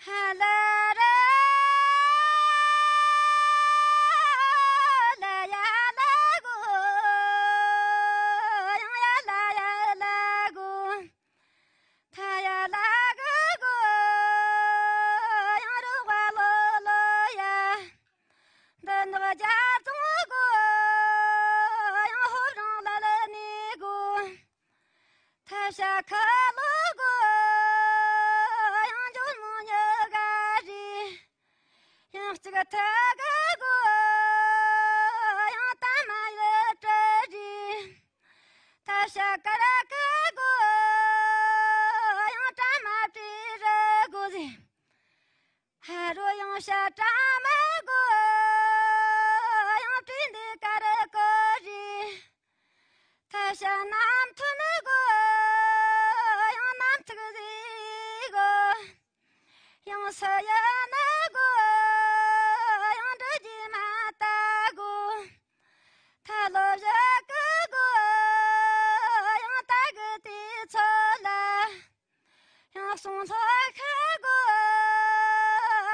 ཧ་ལ་ར་ལ་ཡ་ལ་གོ། ཡང་ཡ་ལ་ཡ་ལ་གོ། ཐ་ཡ་ལ་གི་གོ། ཡང་རུ་བ་ལོ་ལོ་ཡ། འདི་ནག་རྒྱ་རྫོང་གོ། ཡང་ཧོབ་རང་ལ་ལ་ནི་གོ། ཐ་ཤ་ཁ་ལོ་གོ། ཡང་འཇོལ་མོ་ཉི་ག་རི། ཡང་གཅིག་ཐ་གི་གོ། ཡང་ད་མ་ཡི་བྲ་རི། ཐ་ཤ་ཀ་ར་ཀ་གོ། ཡང་བཀྲ་མ་བཀྲི་ར་གོ་ཟེ། ཧ་རོ་ཡང་ཤ་བཀྲ་མ་གོ། ཡང་བཀྲི་འདི་ཀ་ར་གོ་རི། ཐ་ཤ་རྣམ་ཐོན་གོ། ཡང་རྣམ་ཐིག་ཟེ་གོ། ཡང་ས་ཡ་ན་གོ། ཡང་འདྲི་རྒྱུ་མ་ལྟ་གོ། ཐ་ལོ་བཞི་གི་གོ། ཡང་ད་གི་དེ་ཚོ་ལ། ཡང་གསུང་ཚོ་ཁ་གོ།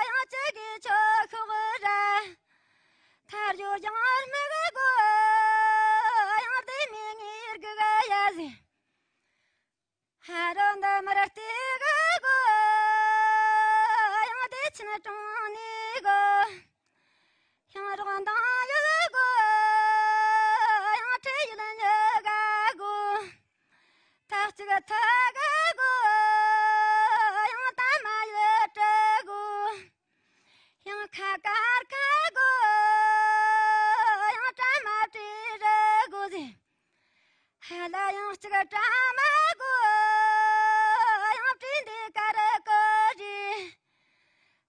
ཡང་ཅི་གི་ཆོ་ཤོག་ར། ཐར་ཡོ་ཡང་མི་གི་གོ། ཡང་དེ་མི་ངེར་གི་ག་ཡ་ཟེ། ཧ་རོ་འདི་མར་ཏི་གི་གོ། ཡང་དེ་ཆེན་གྲོང་ནི་གོ། ཡང་རོགས་འདང་ཡི་གོ། ཡང་ཁྲི་ཡི་ལ་ཉི་ག་གོ། ཐག་གཅིག་ཐག་གི་གོ། ཡང་ད་མ་ཡི་བྲི་གོ། ཡང་ཁ་དཀར་ཁ་གོ། ཡང་བཀྲ་མ་བཀྲི་ར་གོ་ཟེ། ཧ་ལ་ཡང་གཅིག་བཀྲ་མ་གོ། ཡང་བཀྲི་འདི་ཀ་ར་གོ་རི།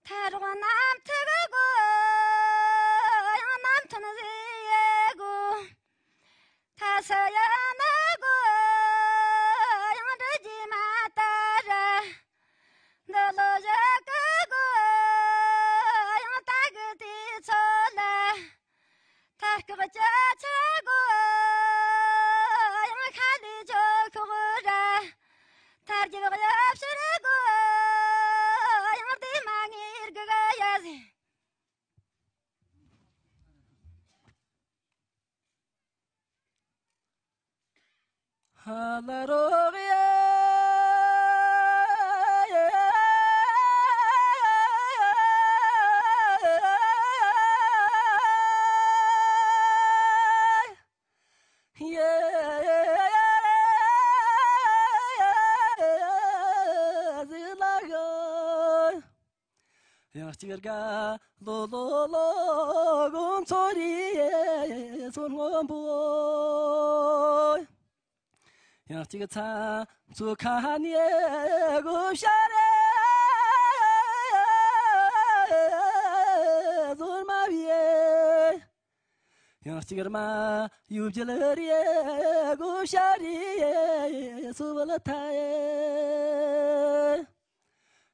ཐ་རོག་རྣམ་ཐིག་གོ། ཡང་རྣམ་ཐོན་ཟེ་ཡ་གོ། ཐ་ས་ཡ་ན་གོ། ཡང་འདྲི་རྒྱུ་མ་ལྟ་ར། འདི་ལོ་བཞི་གི་གོ། ཡང་ད་གི་དེ་ཚོ་ལ། ཐ་སྐག་ཅ་ཆ་གོ། ཡང་ཤ་ལི་ཅོ་ཤོག་ར། ཐ་རྒྱུག་གཡབ་ཕྱིར་གོ། ཡང་དེ་མ་ངེར་གི་ག་ཡ་ཟེ། ཧ་ལ་རོག་ཡ། ཡ། ཟི་ལ་ག། ཡང་གཅིག་དགའ་ལོ་ལོ་ལོ་དགོང་ཚོ་རི་ཚོ་སྔོན་པོ། ཡང་གཅིག་ཚ་མཚོ་ཁ་ནས་དགོ་ཤ་རེ་ཟོར་མ་བྱེད། ཡང་གཅིག་རྨ་ཡུ་བརྒྱལ་རེ་དགོ་ཤ་རེ་སུ་བལ་ཐ།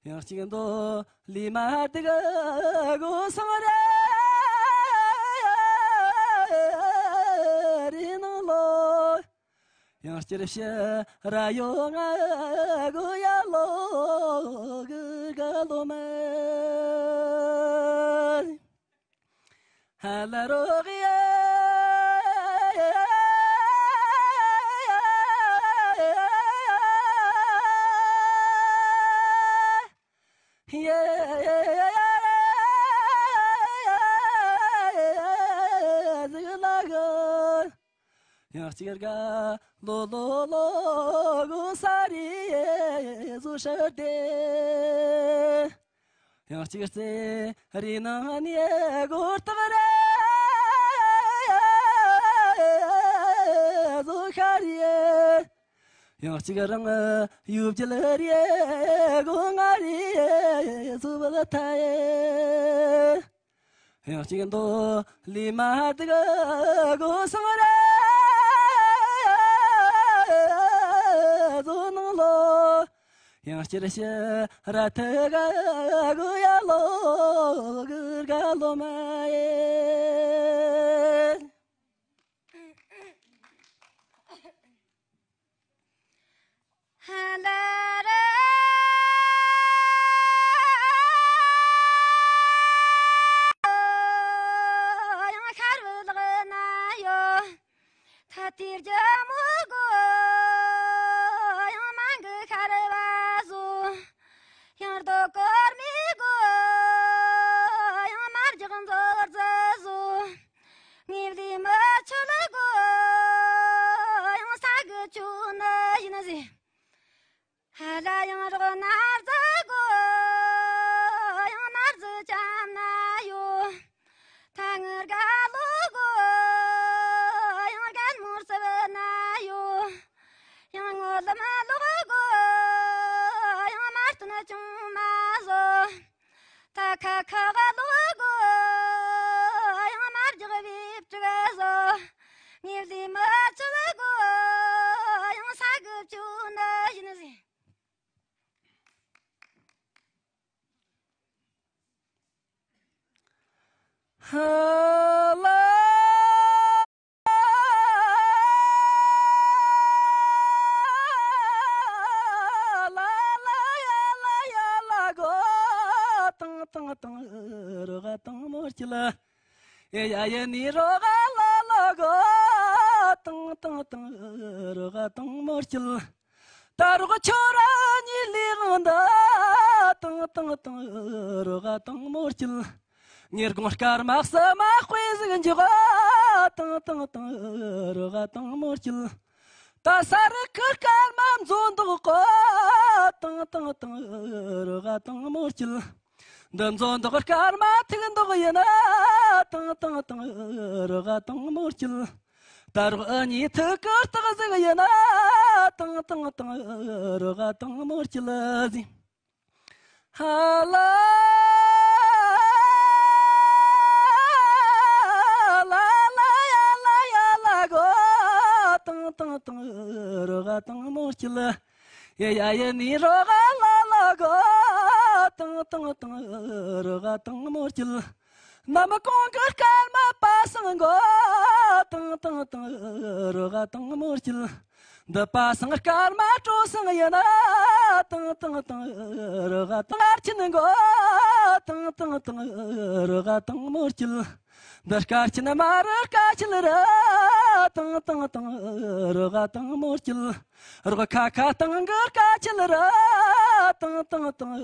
ཡང་གཅིག་མདོ་ལི་མ་དག་དགོ་སང་རེ་རེ་ནང་ལོ། ཡང་གཅིག་ཕྱི་ར་ཡོ་ང་དགོ་ཡ་ལོ་གི་ག་ལོ་མ། ཧ་ལ་རོག་ཡ། གཅིག་དགའ་ལོ་ལོ་ལོ་གོ་ས་རི་ཟུ་ཧྲི་དེ། ཡང་གཅིག་རྩེ་རི་ནང་ནས་གོ་སྟག་རི་ཟུ་ཤ་རི། ཡང་གཅིག་རང་ཡུལ་བརྒྱུད་རེ་སྒོ་ང་རེ་སུ་བལ་ཐའེ། ཡང་གཅིག་མདོ་ལི་མ་དག་སྒོ་སང་ར་སྒོ་ནང་ལོ། ཡང་སྤྱིར་ཕྱི་ར་ཐི་ག་གུ་ཡ་ལོ་གུ་ག་ལོ་མ་ཡེ། ཧ་ལ་ར། ཡང་ཤར་བུ་ལག་ན་ཡོད། ཐ་ཏིར་ཇ་མུ་གོ། ཡང་མང་གི་ཤར་བ་བཟོ། ཡང་རྡོ་ཀོར་མི་གོ། ཡང་མར་རྒྱག་མཛོར་རྫི་བཟོ། ངེས་ལི་མི་ཆུ་ལ་གོ། ཡང་ས་གི་ཆུ་ནི་ཡིན་ཟེ། ཧ་ལ་ཡང་རོགས་ནར་རྫི་གོ། ཡང་ནར་རྫི་ཅམ་ན་ཡོད། ཐ་ངར་ག་ལོ་གོ། ཡང་རྒན་མོར་སི་བི་ན་ཡོད། ཡང་ངོ་ལ་མ་ལོག་གོ། ཡང་མ་སྟོན་ཅུང་མ་བཟོ། ད་ཁ་ཁ་ག་ལོ་གོ། ཡང་མ་རྒྱག་བི་བྲི་ག་བཟོ། ངེས་ལི་མ་ཆུ་ལ་གོ། ཡང་ས་གི་བཅུ་ན་ཡིན་ཟེ། ཧ་ལ། ལ་ལ་ཡ་ལ་ཡ་ལ་གོ། ཏང་ཏང་ཏང་རོ་ག་ཏང་མོ་སྐྱིད་ལ། ཡ་ཡ་ཡ་ནི་རོ་ག་ལ་ལ་གོ། ཏང་ཏང་ཏང་རོ་ག་ཏང་མོ་སྐྱིད་ལ། ད་རོག་ཁྱོད་རང་ཉིད་ལས་འདའ། ཏང་ཏང་ཏང་རོག་ག་ཏང་མོ་སྐྱིད། ངེར་དགོང་སྐར་མ་གསུམ་མ་དཔེ་ཟིག་འཇོག་ཏང་ཏང་ཏང་རོག་ག་ཏང་མོ་སྐྱིད། ད་ས་རུ་ཁུར་སྐར་མ་མཛོ་འདོག་གོ་ཏང་ཏང་ཏང་རོག་ག་ཏང་མོ་སྐྱིད། འདི་མཛོ་འདོག་སྐར་མ་ཐིག་འདོག་ཡིན་ན་ཏང་ཏང་ཏང་རོག་ག་ཏང་མོ་སྐྱིད། ད་རོག་ཨ་ནི་ཐུག་གི་རྟགས་ཟིག་ཡིན་ན་ཏང་ཏང་ཏང་རོག་ག་ཏང་མོ་སྐྱིད་ཟིག་ཧ་ལ་ལ་ལ་ཡ་ལ་ཡ་ལ་གོ། ཏང་ཏང་ཏང་རོག་ག་ཏང་མོ་སྐྱིད། ཡ་ཡ་ཡ་ནི་རོག་ག་ལ་ལ་གོ། ཏང་ཏང་ཏང་རོག་ག་ཏང་མོ་སྐྱིད། ནམ་གུང་གི་སྐར་མ་པ་སངས་གོ། ཏང་ཏང་ཏང་རོག་ག་ཏང་མོ་སྐྱིད། འདི་པ་སངས་སྐར་མ་སྤྲོ་སངས་ཡིན་ན། ཏང་ཏང་ཏང་རོག་ག་ཏང་སྐར་ཆེན་གོ། ཏང་ཏང་ཏང་རོག་ག་ཏང་མོ་སྐྱིད། འདི་སྐར་ཆེན་མ་རུ་སྐར་ཆེན་ར། ཏང་ཏང་ཏང་རོག་ག་ཏང་མོ་སྐྱིད། རོག་ཁ་ཁ་ཏང་གི་སྐར་ཆེན་ར། ཏང་ཏང་ཏང་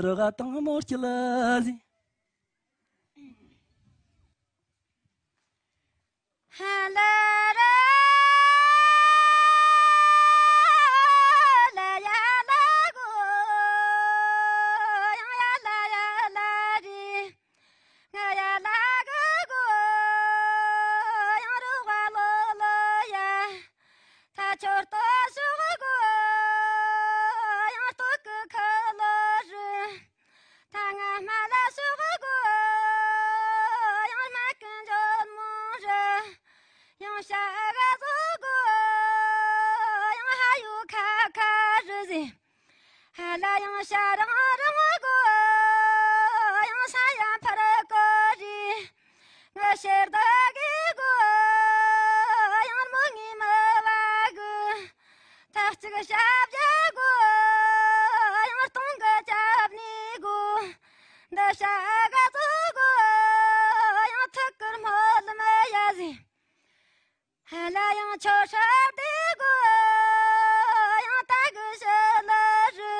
རོག་ག་ཏང་མོ་སྐྱིད་ཟིག་ཧ་ལ་ར་ལ་ཡ་ལ་གོ། ཡང་ཡ་ལ་ཡ་ལ་རི། ང་ཡ་ལ་གི་གོ། ཡང་རུ་བ་ལོ་ལོ་ཡ། ད་ཆོར་ཏོ་ཤོག་གོ། ཡང་ལྟོ་གི་ཁ་ལོ་རི། ད་ང་མ་ལ་ཤོག་གོ། ཡང་མ་ཀུན་འཇོལ་མོ་རི། ཡང་ཤ་ག་བཟོ་གོ། ཡང་ཧ་ཡུ་ཁ་ཁ་རི་ཟེ། ཧ་ལ་ཡང་ཤ་རང་རང་གོ། ཡང་ཤ་ཡང་ཕར་གོ་རི། ང་ཤེར་ད་གི་གོ། ཡང་མོ་ངི་མ་བ་གི། ཐག་ཅིག་ཞབས་རྒྱ་དགོས། ཡང་སྟོང་གི་རྒྱབ་ནས་དགོས། འདི་ཞག་ག་ཚོད་དགོས། ཡང་ཐུག་གི་སྨོད་མི་ཡ་ཟེ། ཧ་ལ་ཡང་ཆོ་ཧྲབ་དེ་དགོས། ཡང་ད་གི་ཞི་ལི་རུ།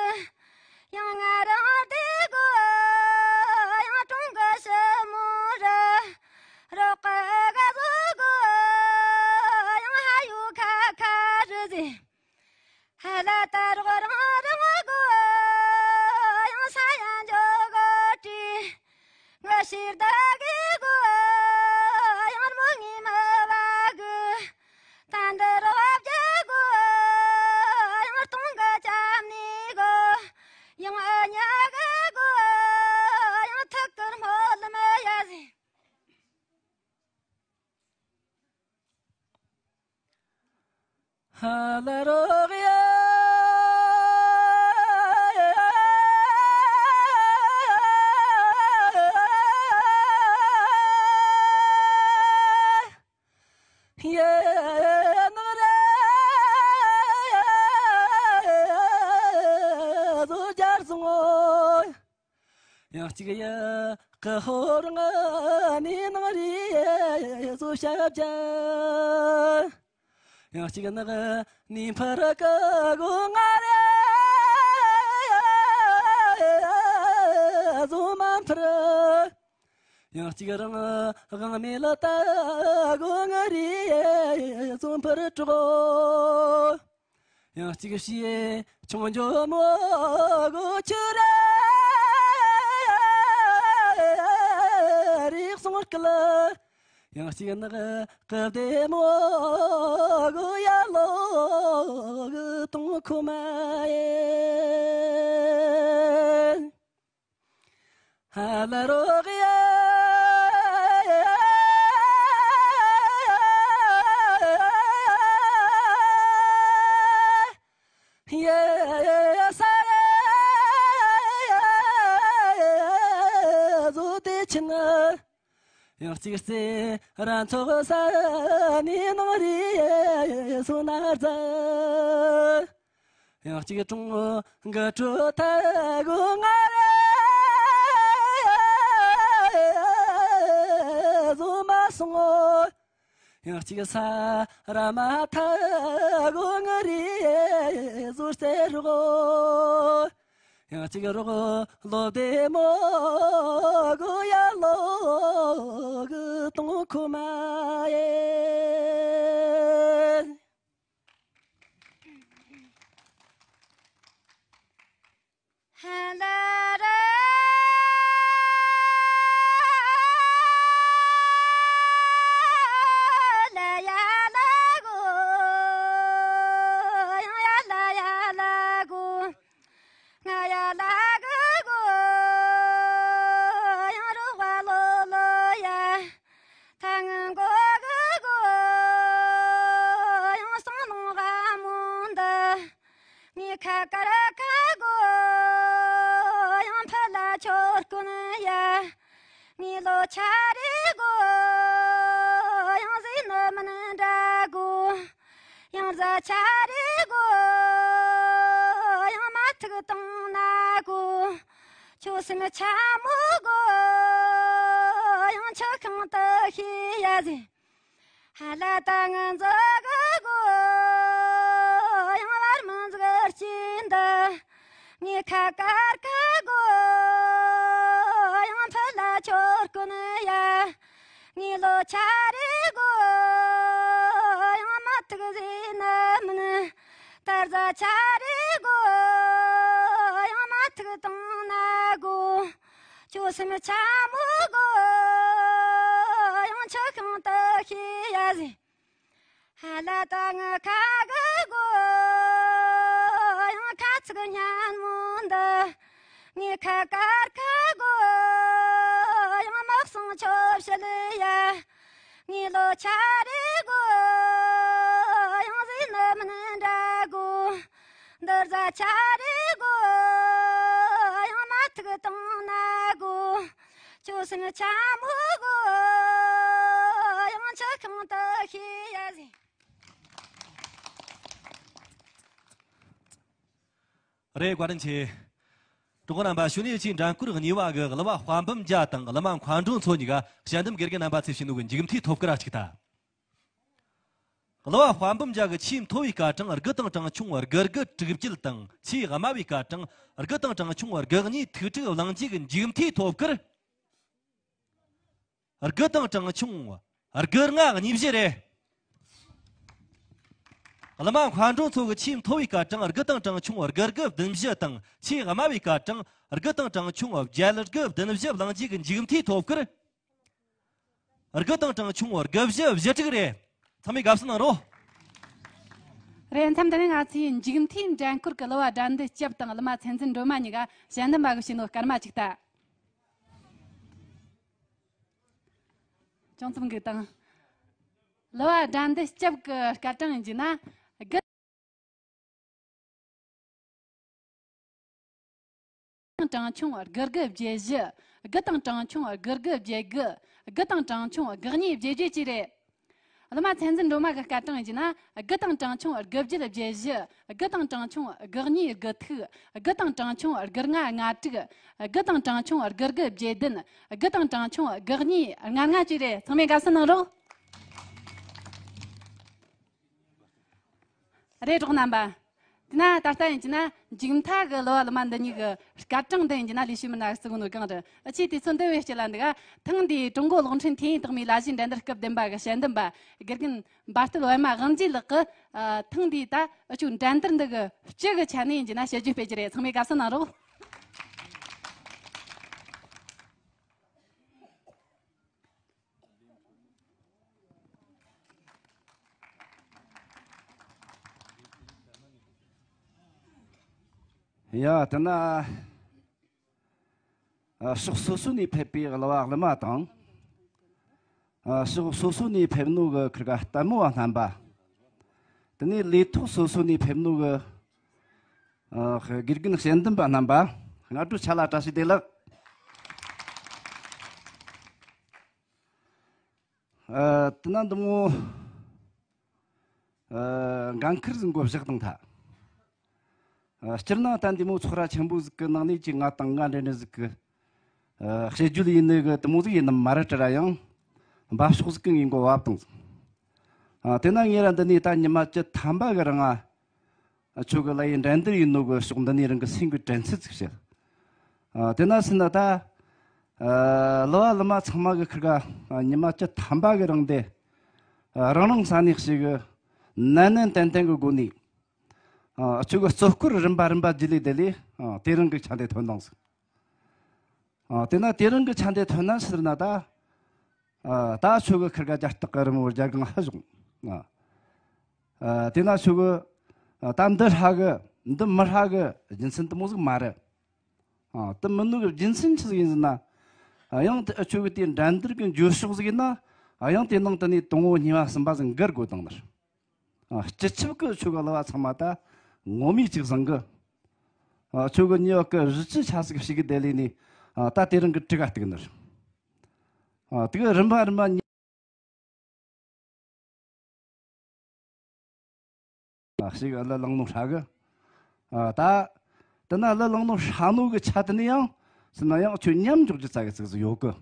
ཡང་ང་རང་དེ་དགོས། ཡང་གྲོང་གི་ཞི་མོ་རུ། རོགས་གི་ག་ཚོད་དགོས། ཡང་ཧ་ཡོད་ ཟེར། ཧ་ལ་ད་རོགས་རང་རང་གོ་ཡང་ས་ཡང་འཇོག་གོ་དྲི། ང་ཕྱིར་བདག་གི་གོ་ཡང་རྨོ་ངི་མི་བ་གི། ད་འདི་རོ་བ་བརྒྱ་གོ་ཡང་སྟོང་གི་ཅམ་ནི་གོ་ཡང་ཨ་ཉག་གི་གོ་ཡང་ཐུག་གི་རྨོ་ལི་མི་ཡ་ཟེར། ཧ་ལ་རོགས་ཡ། ཡ་ནག་ར་ཟོ་རྒྱར་སོང་ངོ་། ཡང་གཅིག་ཡ་ཀ་ཧོ་རང་ནི་ནང་རི་བཟོ་ཞབས་ཀྱང་། ཡང་གཅིག་ནག་ནི་ཕར་ཀ་གོ་ང་ར་བཟོ་མ་ཕར། ཡང་གཅིག་རང་དབང་མེད་ལ་ད་གོ་ང་རི་བཟོ་ཕར་གྲོགས། ཡང་གཅིག་ཤི་ཆུང་འཇོ་མོ་གོ་ཆུ་ར་རིག་སོང་སྐལ། ཡང་གཅིག་ནག་སྐུ་བདེ་མོ་གོ་ཡ་ལོ་གི་གཏོང་ཁོ་མ་ཡིན། ཧ་ལ་རོགས་ཡ། ཡ་ས་ཡ་ཟོ་དེ་ཆི་ན། ཡང་གཅིག་རྩེ་ར་ཚོགས་ས་ནི་ནང་རི་སོ་ན་རྫ། ཡང་གཅིག་གྲོང་གི་གྲོ་ཐ་གོ་ང་ར་བཟོ་མ་སོང་ངོ་། ཡང་གཅིག་ས་ར་མ་ཐ་གོ་ང་རི་བཟོ་སྟེ་རོགས། ཡང་གཅིག་རོགས་ལོ་བདེ་མོ་གོ་ཡ་ལོ་གི་གཏོང་ཁོ་མ་ཡེ། ཧ་ལ་ར་ལ་ཡ་ལ་གོ། ཡང་ཡ་ལ་ཡ་ལ་གོ། ང་ཡ་ལ་གི་གོ། ཡང་རོགས་པ་ལོ་ལོ་ཡ། ཐང་མགོ་གི་གོ། ཡང་སང་ལུང་ག་མོ་འདི། ངའི་ཁ་དཀར་ཁ་གོ། ཡང་ཕ་ལ་ཆོར་ཀུན་ཡ། ངའི་ལོ་ཆ་རེ་གོ། ཡང་ཟས་ནི་མིན་འདྲ་གོ། ཡང་རྫ་ཆ་རེ་གོ། ཡང་མ་ཐུག་བཏང་ན་གོ། ཁྱོད་སེམས་ཆ་མོ་གོ། ཡང་ཆུ་ཁང་དུ་ཤེས་ཡ་ཟེ། ཧ་ལ་ད་ང་འཛི་གི་གོ། ཡང་བར་མི་འཛི་གི་སྐྱིད་འདི། ངའི་ཁ་དཀར་ཁ་གོ། ཡང་ཕུ་ལ་ཆོར་ཀུན་ཡ། ངའི་ལོ་ཆ་རེ་གོ། ཡང་མ་ཐུག་ཟེ་ནི་མིན། ད་རྫ་ཆ་རེ་གོ། ཡང་མ་ཐུག་བཏང་ན་གོ། ཁྱོད་སེམས་ཆ་མོ་གོ། ཡང་ཆུ་ཤིང་དུ་ཤེས་ཡ་ཟེ། ཧ་ལ་ད་ང་ཁ་གི་གོ། ཡང་ཁ་ཚིག་སྙན་མོ་འདི། ངའི་ཁ་དཀར་ཁ་གོ། ཡང་མི་གསང་ཆོ་བྱེད་ཡ། ངའི་ལོ་ཆ་རེ་གོ། ཡང་ཟེ་ནི་མིན་འདྲ་གོ། འདི་རྫ་ཆ་རེ་གོ། ཡང་མ་ཐུག་བཏང་ན་གོ། ཁྱོད་སེམས་ཆ་མོ་གོ། ཡང་ཆུ་ཤིང་དུ་ཤེས་ཡ་ཟེ། རེད། བཀའ་དྲིན་ཆེ། གྲོགས་རྣམ་པ། ཞུ་ནས་ཆེས་འགྲན་བསྐོར་གཉིས་པ་གི་གླུ་བ་དཔལ་འབུམ་རྒྱལ་དང་གླུ་མ་མཁའ་འགྲོ་མཚོ་གཉིས་ཀ་དཔྱད་འདེམས་དགེ་རྒན་རྣམ་པ་ཚོས་བྱིན་ནོ་གི་མཇུག་མཐའི་ཐོབ་སྐར་གཅིག་ལྟ། གླུ་བ་དཔལ་འབུམ་རྒྱལ་གི་ཆེས་མཐོ་བའི་སྐར་གྲངས་དགུ་དང་གྲངས་ཆུང་དགུ་དགུ་དྲུག་བརྒྱད་དང་། ཆེས་དམའ་བའི་སྐར་གྲངས་དགུ་དང་གྲངས་ཆུང་དགུ་གཉིས་ཐུག་འཕྲད་གླེང་རྒྱུ་གི་མཇུག་མཐའི་ཐོབ་སྐར། དགུ་དང་གྲངས་ཆུང་དགུ་ལྔ་གཉིས་བཞི་རེད། གླུ་མ་མཁའ་འགྲོ་མཚོ་གི་ཆེས་མཐོ་བའི་སྐར་གྲངས་དགུ་དང་གྲངས་ཆུང་དགུ་དགུ་བདུན་བཞི་དང་ཆེས་དམའ་བའི་སྐར་གྲངས་དགུ་དང་གྲངས་ཆུང་བརྒྱད་དགུ་བདུན་བཞི་བླངས་རྗེས་ཀྱི་མཇུག་མཐའི་ཐོབ་སྐར། དགུ་དང་གྲངས་ཆུང་དགུ་བཞི་བཞི་དྲུག་རེད། ཚང་མས་དགའ་བསུ་གནང་རོགས། རེད། མཚམས་འདི་ནས་ང་ཚོས་མཇུག་མཐའི་འགྲན་བསྐོར་གྱི་གླུ་བ་དགྲ་འདུལ་སྐྱབས་དང་གླུ་མ་ཚེ་འཛིན་སྒྲོལ་མ་གཉིས་ཀ་ཞལ་འདོན་པ་གི་བྱིན་ནོ་སྐར་མ་གཅིག་ལྟ། ཅུང་ཙམ་གི་དང་། གླུ་བ་དགྲ་འདུལ་སྐྱབས་ཀྱི་སྐར་གྲངས་ཡིན་གྱི་ན་དགུ། དང་གྲངས་ཆུང་དགུ་དགུ་བརྒྱད་བཞི། དགུ་དང་གྲངས་ཆུང་དགུ་དགུ་བརྒྱད་དགུ། དགུ་དང་གྲངས་ཆུང་དགུ་གཉིས་བརྒྱད་བརྒྱད་བཅས་རེད། གླུ་མ་ཚེ་འཛིན་སྒྲོལ་མ་གི་སྐར་གྲངས་ཡིན་གྱི་ན་དགུ་དང་གྲངས་ཆུང་དགུ་བརྒྱད་བརྒྱད་བཞི། དགུ་དང་གྲངས་ཆུང་དགུ་གཉིས་དགུ་ཐིག། དགུ་དང་གྲངས་ཆུང་དགུ་ལྔ་ལྔ་དྲུག། དགུ་དང་གྲངས་ཆུང་དགུ་དགུ་བརྒྱད་བདུན། དགུ་དང་གྲངས་ཆུང་དགུ་གཉིས་ལྔ་ལྔ་བཅས་རེད། ཚང་མས་དགའ་བསུ་གནང་རོགས། རེད། གྲོགས་རྣམ་པ། དེ་ན་ད་ལྟ་ཡིན་གྱི་ན་མཇུག་མཐའ་གི་གླུ་བ་གླུ་མ་འདི་གཉིས་ཀྱི་སྐར་གྲངས་འདི་ཡིན་གྱི་ན་ལས་ཞུ་མི་སྣ་བརྩི་གོ་ནོ་གང་རེད། ཨ་ཆེ་དུས་ཚོད་འདི་བས་སྐྱེལ་ལ་འདུག་ག་ཐེངས་འདིའི་ཀྲུང་གོ་གློག་འཕྲིན་ཐེ་ཡིན་རྟགས་མའི་ལ་གཞས་འགྲན་བསྡུར་སྐབས་བདུན་པ་གི་དཔྱད་འདེམས་པ་དགེ་རྒན་འབར་གཏད་པད་མ་དབང་རྒྱལ་ལགས་ཀྱིས་ཨ་ཐེངས་འདིའི་ད་ཨ་ཆོ་འགྲན་བསྡུར་འདི་གི་སྤྱི་གི་ཆ་ནས་ཡིན་གྱི་ན་དཔྱད་བརྗོད་སྤེལ་གྱི་རེད། ཚང་མས་དགའ་བསུ་གནང་རོགས། ཡ་དེ་ན། ཨ་ཕྱོགས་སོ་སོ་ནས་ཕེབས་པའི་གླུ་བ་གླུ་མ་དང་། ཨ་ཕྱོགས་སོ་སོ་ནས་ཕེབས་ནོ་གི་ཁིར་ག་ལྟད་མོ་བ་རྣམ་པ། དེ་ནས་ལས་ཐོག་སོ་སོ་ནས་ཕེབས་ནོ་གི་ཨ་དགེ་རྒན་དཔྱད་འདེམས་པ་རྣམ་པ། སྔ་དྲོ་ཆ་ལ་བཀྲ་ཤིས་བདེ་ལེགས། ཨ་དེ་ན་འདི་མོ་ཨ་འགན་ཁུར་ཟིག་མགོ་བཞག་དང་ཐ། ཨ་སྤྱིར་ན་ད་འདི་མོ་ཚོགས་ར་ཆེན་པོ་ཟིག་གི་ནང་ནས་ཀྱི་ང་དང་ང་འདྲ་འདྲ་ཟིག་གི་ཨ་བཤད་རྒྱུ་ལ་ཡིན་ནི་གི་དེ་མོ་ཟིག་ཡིན་ནམ་མ་རེད་དྲ་ར་ཡང་འབབ་ཕྱོགས་ཟིག་གི་ངའི་མགོ་བབ་དང་ཟིག་ཨ་དེ་ན་ངས་ར་འདི་ནས་ད་ཉི་མ་བཅུ་ཐམ་པ་གི་རིང་ང་ཨ་ཆོ་གི་ལ་ཡི་འགྲན་བསྡུར་ཡིན་ནོ་གི་ཕྱོགས་འདི་ནས་རང་གི་སེམས་གི་དྲན་ཚུལ་ཟིག་བཤད། ཨ་དེ་ན་སི་ན་ད་ཨ་གླུ་བ་གླུ་མ་ཚང་མ་གི་ཁིར་ག་ཨ་ཉི་མ་བཅུ་ཐམ་པ་གི་རིང་དེ་ཨ་རང་རང་ས་ནས་ཞིག་གི་ནན་ནན་ཏན་ཏན་གི་སྒོ་ནས་ཨ་ཆོ་གི་གཙོ་སྐོར་རིམ་པ་རིམ་པ་བརྒྱུད་ལས་དེ་ལས་ཨ་དེ་རིང་གི་ཆ་འདི་ཐོན་དང་ཟིག་ཨ་དེ་ན་དེ་རིང་གི་ཆ་འདི་ཐོན་ན་ཟེར་ན་ད་ཨ་ད་ཆོ་གི་ཁིར་ག་རྒྱ་སྟག་གི་རི་མོ་རྒྱ་གང་ཧ་བྱུང་། ཨ་ཨ་དེ་ན་ཆོ་གི་ཨ་ད་འདི་ཧྲ་གི་འདི་མི་ཧྲ་གི་རྒྱུ་མཚན་དེ་མོ་ཟིག་མ་རེད། ཨ་དེ་མིན་ནོ་གི་རྒྱུ་མཚན་ཆི་ཟིག་ཡིན་ཟེར་ན། ཨ་ཡང་དེ་ཨ་ཆོ་གི་དེ་འགྲན་བསྡུར་གི་འགྱུར་ཕྱོགས་ཟིག་ཡིན་ན། ཨ་ཡང་དེ་ནང་དུ་ནས་དང་བོ་གཉིས་པ་གསུམ་པ་ཟིག་འགུལ་དགོས་དང་ནར། ཨ་སྤྱི་ཁྱབ་ཀྱི་ཆོ་གི་གླུ་བ་ཚང་མ་ད་ངོ་མའི་གཅིག་བཟང་གི། ཨ་ཆོ་གི་ཉི་འོག་གི་གཞི་ཆི་ཆ་ཟིག་ཞིག་གི་དེ་ལས་ནས་ཨ་ད་དེ་རིང་གི་དྲི་ག་གཏུག་ནར། ཨ་དེ་གི་རིམ་པ་རིམ་པ་ཉི། ཞིག་གླུ་བླངས་ནོ་ཧྲ་གི། ཨ་ད་དེ་ན་གླུ་བླངས་ནོ་ཧྲ་ནོ་གི་ཆ་དེ་ནི་ཡང་སེམས་ན་ཡང་ཁྱོད་མཉམ་འཇོག་རྒྱུ་ཙག་གི་ཙིག་ཟིག་ཡོད་གི།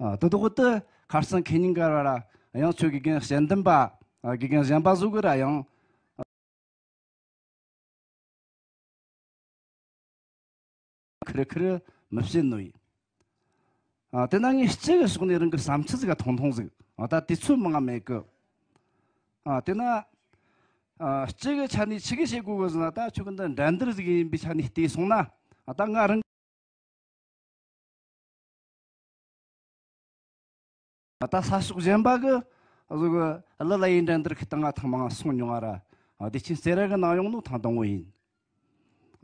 ཨ་དེ་དོག་དེ་ཁར་སང་ཁེ་ཉིན་གར་བ་ར་ཡང་ཁྱོད་དགེ་རྒན་དཔྱད་འདེམས་པ་ཨ་དགེ་རྒན་གཞན་པ་བཟོ་གི་ར་ཡང་ཁིར་ཁིར་མི་བྱེད་ནོ་ཡིན། ཨ་དེ་ན་ངས་སྤྱི་གི་ཕྱོགས་ནས་རང་གི་བསམ་ཚུལ་ཟིག་ག་ཐུང་ཐུང་ཟིག་ཨ་ད་དུས་ཚོད་མང་ང་མེད་གི། ཨ་དེ་ན་ཨ་སྤྱི་གི་ཆ་ནས་ཆི་གི་བྱེད་དགོས་གི་ཟེར་ན། ད་ཁྱོད་གི་འདི་འགྲན་བསྡུར་ཟིག་ཡིན་པའི་ཆ་ནས་བལྟས་སོང་ན། ཨ་ད་ང་རང་ཨ་ད་ས་ཕྱོགས་གཞན་པ་གི་བཟོ་གི་གླུ་ལ་ཡི་འགྲན་བསྡུར་གི་སྟེང་ང་ཐེངས་མང་སོང་མྱོང་ང་ར། ཨ་བདེ་ཆེན་རྩེ་ར་གི་ནང་ཡོང་ནོ་ཐེངས་དང་བོ་ཡིན།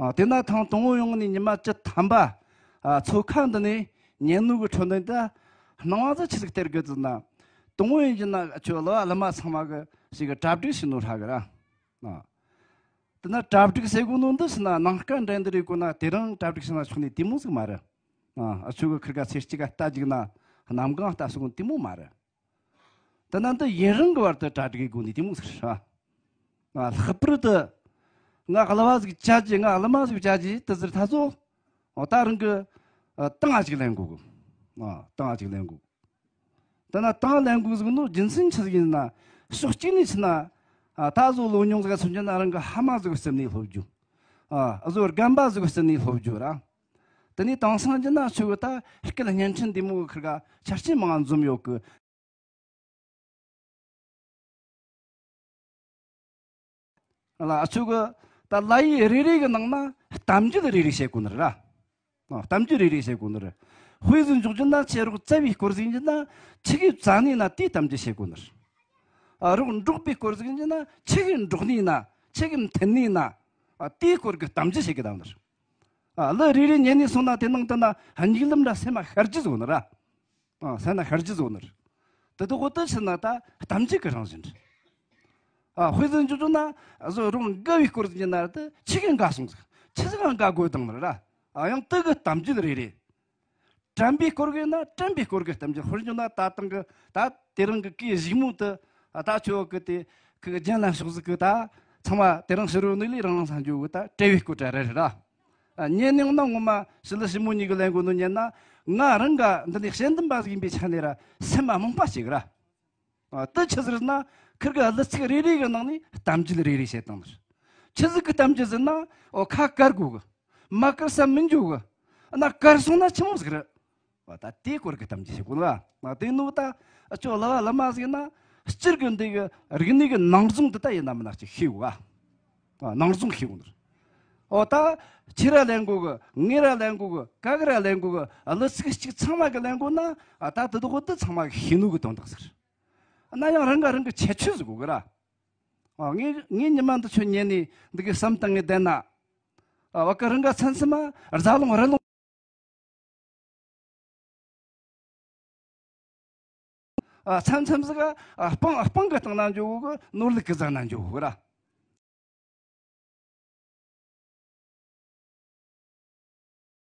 ཨ་དེ་ན་ཐེངས་དང་བོ་ཡོང་ནས་ཉི་མ་བཅུ་ཐམ་པ་ཨ་ཚོ་ཁ་འདི་ནས་ཉན་ནོ་གི་འཕྲོ་འདི་ད་སྣང་བ་ཚ་ཆི་ཟིག་སྟེར་གི་ཟེར་ན། དང་བོ་ཡིན་གྱི་ན་ཁྱོད་གླུ་བ་གླུ་མ་ཚང་མ་གི་ཞིག་གི་གྲ་སྒྲིག་བྱས་ནོ་ཧྲ་གི་ར། ཨ་དེ་ན་གྲ་སྒྲིག་ཟེར་གོ་ནོ་འདི་ཟེར་ན་ནང་སྐད་འགྲན་བསྡུར་ཡེད་གོ་ན་དེ་རིང་གྲ་སྒྲིག་བྱས་ན་ཆོག་ནི་དེ་མོ་ཟིག་མ་རེད། ཨ་ཨ་ཆོ་གི་ཁིར་ག་ཚེ་གཅིག་ག་ལྟ་ཅིག་ན་གནམ་གང་ལྟ་སོང་དེ་མོ་མ་རེད། དེ་ན་འདི་ཡུན་རིང་གི་བར་དུ་གྲ་སྒྲིག་དགོས་ནི་དེ་མོ་ཟིག་རེད། ང་ལྷག་པར་དུ་ང་གླུ་བ་ཟིག་བྱ་རྒྱུ། ང་གླུ་མ་ཟིག་བྱ་རྒྱུ་དེ་ཟེར་ཐ་ཚོ། ཨོ་ད་རང་གི་ཨ་ཏང་ཨ་ཅིག་ལེན་དགོས་གི། ཨ་ཏང་ཨ་ཅིག་ལེན་དགོས། དེ་ན་ཏང་ལེན་དགོས་ཟིག་ནོ་རྒྱུ་མཚན་ཆི་ཟིག་ཡིན་ན། ཕྱོགས་གཅིག་ནས་ཕྱིན་ན་ཨ་ད་བཟོ་ལོ་ཉུང་ཟིག་སོང་རྒྱུ་ན་རང་གི་ཕ་མ་ཟིག་བརྩིས་ནས་སློབ་རྒྱུ། ཨ་བཟོ་རྒན་པ་ཟིག་བརྩིས་ནས་སློབ་རྒྱུ་ར། དེ་ནས་དེང་སང་རྒྱུ་ན་ཆུ་གི་ད་སྐད་བརྙན་འཕྲིན་འདི་མོ་གི་ཁིར་ག་ཆ་རྐྱེན་མང་ང་འཛོམས་ཡོད་གི། ལ་ཨ་ཆོ་གི་ད་ལ་ཡི་རེ་རེ་གི་ནང་ན་གཏམ་རྒྱུད་རེ་རེ་བཤད་དགོས་ནི་རེད་ར། ཨ། གཏམ་རྒྱུད་རེ་རེ་བཤད་དགོས་ནི་རེད། དཔེ་ཟིག་འཇོག་རྒྱུ་ན་ཁྱེད་རོགས་བཙལ་བའི་སྐོར་ཟིག་ཡིན་རྒྱུ་ན་ཆི་གི་བཙལ་ནི་ན་དེའི་གཏམ་རྒྱུད་བཤད་དགོས་ནི་རེད། ཨ། རོགས་འབྲོག་པའི་སྐོར་ཟིག་ཡིན་རྒྱུ་ན་ཆི་གི་འབྲོག་ནི་ན་ཆི་གི་མཐུན་ནི་ན། ཨ། དེའི་སྐོར་གི་གཏམ་རྒྱུད་བཤད་གི་བསྡད་ནི་རེད། ཨ། གླུ་རེ་རེ་ཉན་ནས་སོང་ན་དེ་ནང་དུ་ན་སྙིགས་ལམ་ར་སེམས་མ་ཤར་རྒྱུ་ཟིག་ཡོད་ནི་ར། ཨ། སེམས་ན་ཤར་རྒྱུ་ཟིག་ཡོད་ནི་རེད། དེ་དག་གོ་དེ་ཕྱིན་ན་ད་གཏམ་རྒྱུད་ཀྱི་རང་བཞིན་རེད། ཨ། དཔེ་ཟིག་འཇོག་རྒྱུ་ན་བཟོ་རུང་འགའ་བའི་སྐོར་ཟིག་ཡིན་ན་དེ་ཆི་གི་འགའ་སོང་ཟིག་ཆི་ཟིག་འགའ་དགོས་དང་ནི་ར། ཨ། ཡང་དེ་གི་གཏམ་རྒྱུད་རེ་རེ། དྲན་པའི་སྐོར་གི་ན་དྲན་པའི་སྐོར་གི་གཏམ་རྒྱུད། དཔེར་བརྗོད་ན་ད་ཐེངས་གི་ད་དེ་རིང་གི་གི་གཞིགས་མོ་དེ། ཨ། ད་ཆོ་གི་དེ་གི་རྒྱན་ལ་ཕྱོགས་ཟིག་གི་ད་ཚང་མ་དེ་རིང་ཕྱི་རོལ་ནས་ལས་རང་རང་སང་འཇོག་གི་ད་བྲེལ་བའི་སྐོར་དྲ་རེ་རེ་ར། ཨ། ཉན་ནས་ན་ངོ་མ་ཞི་ལི་ཞི་མོ་གཉིས་ཀྱི་ལས་འགོ་ནོ་ཉན་ན། ང་རང་ག་འདི་ནས་དཔྱད་འདེམས་པ་ཟིག་ཡིན་པའི་ཆ་ནས་ར་སེམས་མ་རྨོངས་པ་ཞིག་ར། ཨ། དེ་ཆི་ཟེར་ན་ཁིར་གི་གླུ་ཚིག་རེ་རེ་གི་ནང་ནས་གཏམ་རྒྱུད་རེ་རེ་བཤད་བཏང་ནི་རེད། ཆི་ཟིག་གི་གཏམ་རྒྱུད་ཟེར་ན། ཨོ། ཁ་དཀར་དགོས་གི། མ་དཀར་ས་མི་འཇུག་གི། ན་དཀར་སོང་ན་ཆི་མོ་ཟིག་རེད། ཨ། ད་དེའི་སྐོར་གི་གཏམ་རྒྱུད་ཞིག་དགོས་ན། ཨ། དེ་ནོ་ད་ཨ་ཆོ་གླུ་བ་གླུ་མ་ཟིག་ན་སྤྱིར་གི་འདི་གི་རིག་གནས་གི་ནང་གཟུངས་འདི་ད་ཡིན་ན་མིན་ན་ཅིག་ཤེས་དགོས། ཨ། ནང་གཟུངས་ཤེས་དགོས་ནི་རེད། ཨོ། ད་ཁྱེད་ར་ལེན་དགོས་གི། ངེད་ར་ལེན་དགོས་གི། ག་གི་ར་ལེན་དགོས་གི། ཨ། གླུ་ཚིག་གཅིག་ཚང་མ་གི་ལེན་དགོས་ན། ཨ། ད་དེ་དག་གོ་དེ་ཚང་མ་གི་ཤེས་ནོ་གི་དོན་དག་ཟིག་རེད། ན་ཡང་རང་ག་རང་གི་ཁྱད་ཆོས་ཟིག་དགོས་གི་ར། ཨ། ངས་ངས་ཉི་མ་འདི་ཆོ་ཉན་ནས་འདི་གི་བསམ་བཏང་ངས་བསྡད་ན། ཨ། བ་ཀ་རང་ག་མཚན་མཚན་མ་རྫ་ལུང་རི་ལུང་། ཨ། མཚམས་མཚམས་ཟིག་ག་ཨ་སྤང་སྤང་གི་སྟེང་ན་འཇོག་གི། ནོར་ལུག་གི་རྫ་ན་འཇོག་གི་ར།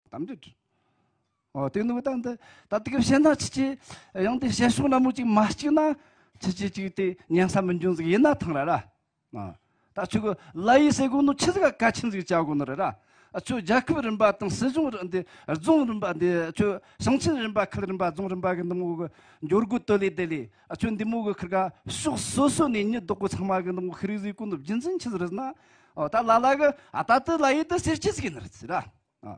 གཏམ་རྒྱུད། ཨོ། དེ་ནུ་ད་འདི་ད་དེ་གི་བཤད་ན་ཆི་ཆི། ཡང་དེ་བཤད་ཕྱོགས་ན་མོ་ཅིག་མ་གཅིག་ན་ཆི་ཆི་ཅིག་དེ་ཉན་ས་མི་འཇོན་ཟིག་ཡིན་ན་ཐང་ར་ར། ཨ། ད་ཆུ་གི་ལ་ཡི་ཟེར་གོ་ནོ་ཆི་ཟིག་ག་གལ་ཆེན་ཟིག་བྱ་གོ་ནོ་རེད་ར། ཨ། ཆུ་རྒྱལ་ཁབ་རིམ་པ་དང་སྲིད་གཞུང་རི་འདི་རྫོང་རིམ་པ་འདི་ཆུ་ཞིང་ཆེན་རིམ་པ་ཁུལ་རིམ་པ་རྫོང་རིམ་པ་གི་འདི་མོ་གི་འབྱོར་སྒོ་དོད་ལས་དེ་ལས། ཨ། ཆུ་འདི་མོ་གི་ཁིར་ག་ཕྱོགས་སོ་སོ་ནས་མྱི་རྡོག་གོ་ཚང་མ་གི་འདི་མོ་ཁི་རི་ཟིག་གོ་ནོ་རྒྱུ་མཚན་ཆི་ཟིག་རེད་ན། ཨོ། ད་ལ་ལ་གི་ཨ་ད་དེ་ལ་ཡི་དེ་ཟེར་ཆི་ཟིག་ཡིན་རེད་ཟེར་ར། ཨ།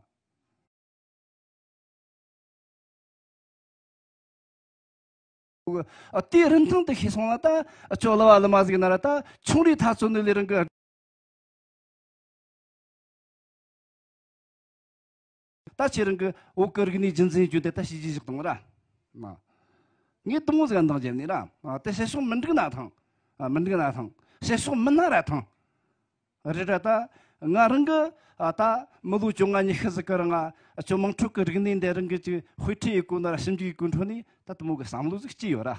ཨ། དེའི་རིན་ཐང་དེ་ཤེས་སོང་ན་ད་ཁྱོད་གླུ་བ་གླུ་མ་ཟིག་ན་ར་ད་ཆུང་རིས་ཐ་ཚོ་ནས་ལས་རང་གི་ད་ཁྱེད་རང་གི་བོད་གི་རིག་གནས་རྒྱུན་འཛིན་རྒྱུ་དེ་ད་བྱས་རྗེས་བཞག་བཏང་ར། མ། ངས་དུ་མོ་ཟིག་འདང་བརྒྱབ་ནས་ར། ཨ། དེ་བཤད་ཕྱོགས་མི་འགྲིག་ན་ཐང་། ཨ། མི་འགྲིག་ན་ཐང་། བཤད་ཕྱོགས་མི་སྣ་ར་ཐང་། རེད་ར། ད་ང་རང་གི་ཨ་ད་མི་ལོ་བཅོ་ལྔ་ཉི་ཤུ་ཟིག་གི་རིང་ཨ་ཆོ་དམངས་ཁྲོད་ཀྱི་རིག་གནས་འདི་རང་གི་ཅིག་དཔེ་ཁྲིད་ཡི་གོ་ན་ར་ཞིབ་འཇུག་ཡི་གོ་འཕྲོ་ནས་ད་དུ་མོ་གི་བསམ་བློ་ཟིག་སྐྱེས་ཡོད་ར།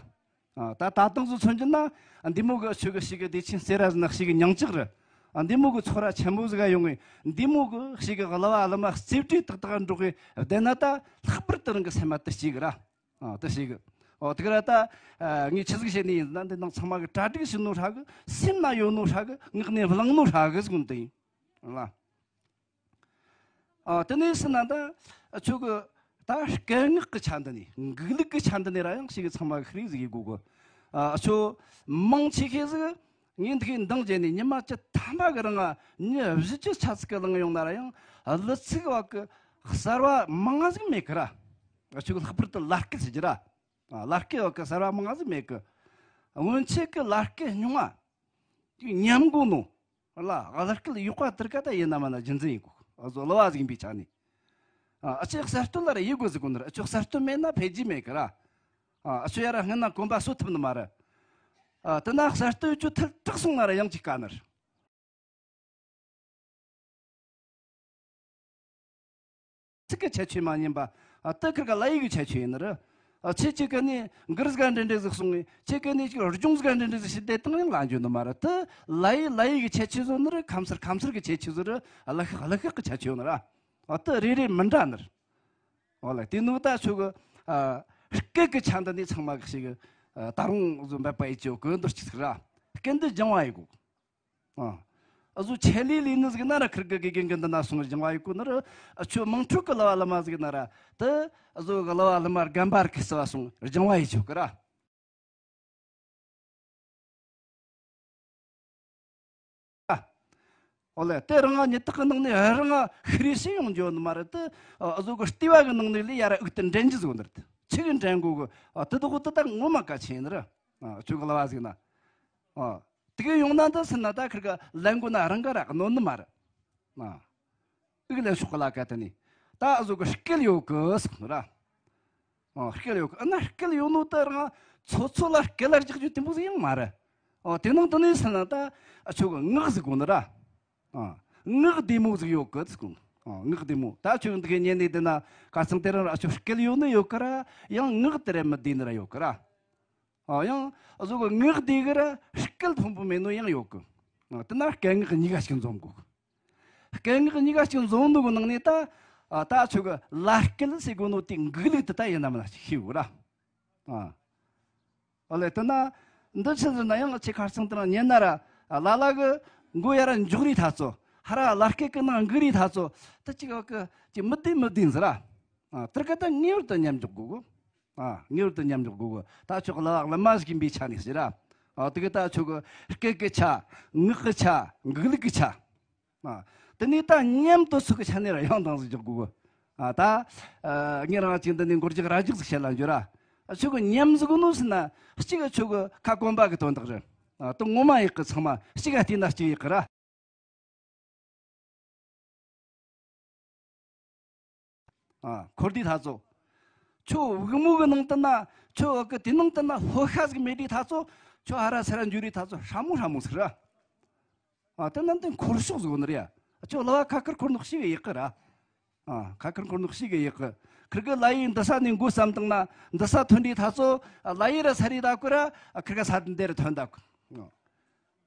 ཨ། ད་ད་དུང་ཟིག་མཚོན་རྒྱུ་ན་འདི་མོ་གི་ཆོ་གི་ཞིག་གི་བདེ་ཆེན་སེ་ར་ཟིན་ན་ཞིག་གི་མྱང་ལྕགས་རེད། ཨ། འདི་མོ་གི་ཚོགས་ར་ཆེན་པོ་ཟིག་ག་ཡོང་ངས་འདི་མོ་གི་ཞིག་གི་གླུ་བ་གླུ་མ་རྩེ་གྲས་ཏག་ཏག་འགྲོགས་གི་བསྡད་ན་ད་ལྷག་པར་དུ་རང་གི་སེམས་མ་དུ་སྐྱེ་གི་ར། ཨ། དེ་ཞིག་གི། ཨོ། དེ་ག་ར་ད། ཨ། ངས་ཆི་ཟིག་བཤད་ནི་ཡིན་ཟེར་ན་འདི་ནང་ཚང་མ་གི་གྲ་སྒྲིག་བྱས་ནོ་ཧྲ་གི། སེམས་ན་ཡོད་ནོ་ཧྲ་གི། ངག་ནས་བླངས་ནོ་ཧྲ་གི་ཟེར་གོ་ནི་དེ་ཡིན་ལ། ཨ། དེ་ནས་ཟེར་ན་ད་ཨ་ཆོ་གི་ད་སྐད་ངག་གི་ཆ་འདི་ནས་འགུག་ལུགས་གི་ཆ་འདི་ནས་ར་ཡང་ཞིག་གི་ཚང་མ་གི་ཧྲི་ཟིག་ཡི་གོ་གི། ཨ། ཨ་ཆོ་མང་ཆེ་ཤེས་ཟིག་ངས་འདི་གའི་འདང་བྱས་ནས་ཉི་མ་བཅུ་ཐམ་པ་གི་རིང་ང་མྱི་བཞི་བཅུ་ཆ་ཙིག་གི་ལངས་ཡོང་ན་ར་ཡང་གླུ་ཚིག་བ་གི་གསར་བ་མང་ང་ཟིག་མེད་གི་ར། ཨ་ཆོ་གི་ལྷག་པར་དུ་ལ་སྐད་ཟེར་གི་ར། ཨ། ལ་སྐད་བ་གི་གསར་བ་མང་ང་ཟིག་མེད་གི། སྔོན་ཆད་གི་ལ་སྐད་རྙིང་བ་ཅིག་ཉམས་གོ་ནོ་ལ་ལ་སྐད་ཡོད་པ་དེར་ཀ་ད་ཡིན་ན་མ་ན་རྒྱུ་མཚན་ཡིན་གོ། ཨ་ཟོ་གླུ་བ་ཟིག་ཡིན་པའི་ཆ་ནས། ཨ། ཨ་ཆོས་གསར་གཏོད་ལ་ར་ཡི་གོ་ཟིག་གོ་ནི་ར། ཨ་ཆོ་གསར་གཏོད་མེད་ན་འཕེལ་རྒྱས་མེད་གི་ར། ཨ། ཨ་ཆོ་ཡ་ར་སྔན་ན་གོམ་པ་སོ་ཐུབ་ནི་མ་རེད། ཨ། དེ་ན་གསར་གཏོད་ཆོ་ཐལ་དྲག་སོང་ན་ར་ཡང་ཅིག་དཀའ་ནི་རེད། ཚིག་གི་ཁྱད་ཆོས་མ་ཉན་པ། ཨ། དེ་ཁིར་ག་ལ་ཡི་གི་ཁྱད་ཆོས་ཡིན་ནི་རེད། ཨ། ཁྱེད་ཅིག་གི་ནི་འགུར་ཟིག་འདྲེ་འདྲེ་ཟིག་སོང་ངས། ཁྱེད་གི་ནི་ཅིག་སྦྱོང་ཟིག་འདྲེ་འདྲེ་ཟིག་ཞིག་བསྡད་བཏང་ཡང་ལ་འཇོན་ནི་མ་རེད། དེ་ལ་ཡི་ལ་ཡི་གི་ཁྱད་ཆོས་བཟོ་ནི་རེད། ཁམས་སར་ཁམས་སར་གི་ཁྱད་ཆོས་བཟོ་རེད། ཨ། ལ་ཤག་ལ་ཤག་གི་ཁྱད་ཆོས་ཡོད་ནི་རེད། ཨ། དེ་རེ་རེ་མི་འདྲ་ནི་རེད། ཨོ་ལེ། དེ་ནུ་ད་ཆོ་གི། ཨ། སྐད་གི་ཆ་འདི་ནས་ཚང་མ་གི་ཞིག་གི། ཨ། ད་རུང་བཟོ་འབད་པ་ཡི་ཅོ་གི་འདུར་ཅིག་ཟིག་ར། སྐད་འདི་སྦྱང་བ་ཡི་གོ། ཨ། ཨ་ཟོ་ཆེད་ལས་ལས་ནི་ཟིག་ན་ར་ཁིར་གི་དགེ་རྒན་གི་འདི་ན་སོང་སྦྱང་བ་ཡི་གོ་ནི་ར། ཨ་ཆོ་དམངས་ཁྲོད་གི་གླུ་བ་གླུ་མ་ཟིག་ན་ར། དེ་ཨ་ཟོ་གི་གླུ་བ་གླུ་མ་རྒན་པ་ར་གི་སི་བ་སོང་སྦྱང་བ་ཡི་ཅོ་གི་ར། ཨོ་ལེ། དེ་རང་ང་ཉི་ཐག་གི་ནང་ནས་རང་ང་ཤི་རེ་ཤི་ཡོང་འཇོག་ནི་མ་རེད་དེ། ཨ་ཟོ་གི་ལྟེ་བ་གི་ནང་ནས་ལས་ཡ་ར་འུག་ཏུ་འདྲེན་རྒྱུ་ཟིག་ཡོད་ནི་རེད། ཆི་གི་འདྲེན་དགོས་གི། ཨ། དེ་དག་དེ་ད་ངོ་མ་གལ་ཆེ་ཡིན་ནི་རེད། ཨ། ཆོ་གི་གླུ་བ་ཟིག་ན། ཨ། དེ་གི་ཡོང་ན་འདི་སེམས་ན་ད་ཁིར་གི་ལན་གོ་ན་རང་ག་ར་གནོད་ནི་མ་རེད། ཨ། དབུགས་ལེན་ཕྱོགས་གི་ལ་ཀ་དེ་ནི། ད་ཨ་ཟོ་གི་སྐད་ཡོད་གི་ཟེར་གི་ར། ཨ། སྐད་ཡོད་གི། ཨ་ན་སྐད་ཡོད་ནོ་དེ་རང་ཚོ་ཚོ་ལ་སྐད་ལ་རྒྱག་རྒྱུ་དེ་མོ་ཟིག་ཡང་མ་རེད། ཨ། དེ་ནང་དུ་ནི་སེམས་ན་ད་ཨ་ཆོ་གི་ངག་ཟིག་གོ་ནི་ར། ཨ། ངག་བདེ་མོ་ཟིག་ཡོད་གི་ཟེར་གོ། ཨ། ངག་བདེ་མོ། ད་ཆོ་འདི་གི་ཉན་ནས་བསྡད་ན་ཁ་སང་དེ་རིང་ར་ཨ་ཆོ་སྐད་ཡོད་ནི་ཡོད་གི་ར། ཡང་ངག་དེ་ར་མི་བདེ་ནི་ར་ཡོད་གི་ར། ཨ། ཡང་ཨ་ཟོ་གི་ངག་བདེ་གི་ར་སྐད་མཐོན་པོ་མེད་ནོ་ཡང་ཡོད་གི། ཨ། དེ་ན་སྐད་ངག་གཉིས་ཀ་ཞིག་འཛོམས་དགོས་གི། སྐད་ངག་གཉིས་ཀ་ཞིག་འཛོམས་ནོ་གི་ནང་ནས་ད། ཨ། ད་ཆོ་གི་ལ་སྐད་ཟེར་གོ་ནོ་དེ་འགུག་ལུགས་དེ་ད་ཡིན་ན་མིན་ན་ཞིག་ཤེས་དགོས་ར། ཨ། ཨ་ལས་དེ་ན་འདི་ཆི་ཟེར་ན་ཡང་ཁྱེད་ཁ་སང་དེ་རིང་ཉན་ན་ར། ཨ། ལ་ལ་གི་མགོ་ཡར་འཇོག་རེས་ཐ་ཚོ། ཧར་ལ་སྐད་གི་ནང་འགུག་རེས་ཐ་ཚོ། དེ་གཅིག་ག་གི་གཅིག་མི་བདེ་མི་བདེ་ཟེར་ར། ཨ། དེར་ག་ད་ངེས་པར་དུ་མཉམ་འཇོག་དགོས་གི། ཨ། ངེས་པར་དུ་མཉམ་འཇོག་དགོས་གི། ད་ཆོ་གི་ལ་ལ་མ་ཟིག་ཡིན་པའི་ཆ་ནས་ཟེར་ར། ཨ། དེ་གི་ད་ཆོ་གི་སྐད་གི་ཆ། ངག་གི་ཆ། འགུག་ལུགས་གི་ཆ། ཨ། དེ་ནས་ད་མཉམ་དུ་ཚུགས་ཀྱི་ཆ་ནས་ར་ཡང་དང་ཟིག་འཇོག་དགོས་གི། ཨ། ད། ཨ། ངས་རང་ཅིག་འདི་ནས་མགོ་རྒྱག་ར་རྒྱག་ཟིག་བཤད་ལ་འཇོག་ར། ཨ། ཆོ་གི་མཉམ་ཟིག་ནོ་ཟེར་ན་གཅིག་གི་ཆོ་གི་ཁ་སྐོམ་པ་གི་དོན་དག་རེད། ཨ། དེ་ངོ་མ་ཡག་གི། ཚང་མ་གཅིག་ག་བལྟས་ན་གཅིག་ཡག་གི་ར། ཨ། འཁོར་དུས་ཐ་ཚོ། ཆོ་དབུགས་མོ་གི་ནང་དུ་ན་ཆོ་གི་དེ་ནང་དུ་ན་ལྷོད་ཤ་ཟིག་མེད་དུས་ཐ་ཚོ། ཆོ་ཧ་ར་ས་ར་འཇུ་རེས་ཐ་ཚོ་ཧྲ་མོ་ཧྲ་མོ་ཟིག་ར། ཨ། དེ་ནང་དུ་འཁོར་ཕྱོགས་ཟིག་ཡོད་ནི་རེད་ཡ། ཆོ་ལ་བ་ཁ་ཁར་འཁོར་ནོ་ཞིག་གི་ཡག་གི་ར། ཨ། ཁ་ཁར་འཁོར་ནོ་ཞིག་གི་ཡག་གི། ཁིར་གི་ལ་ཡི་འདི་ས་ནས་མགོ་བསམ་བཏང་ན་འདི་ས་ཐོན་དུས་ཐ་ཚོ། ཨ། ལ་ཡི་ར་ས་རི་ད་གོ་ར། ཨ། ཁིར་ག་ས་དེ་འདི་ར་ཐོན་ད་གོ། ཨ།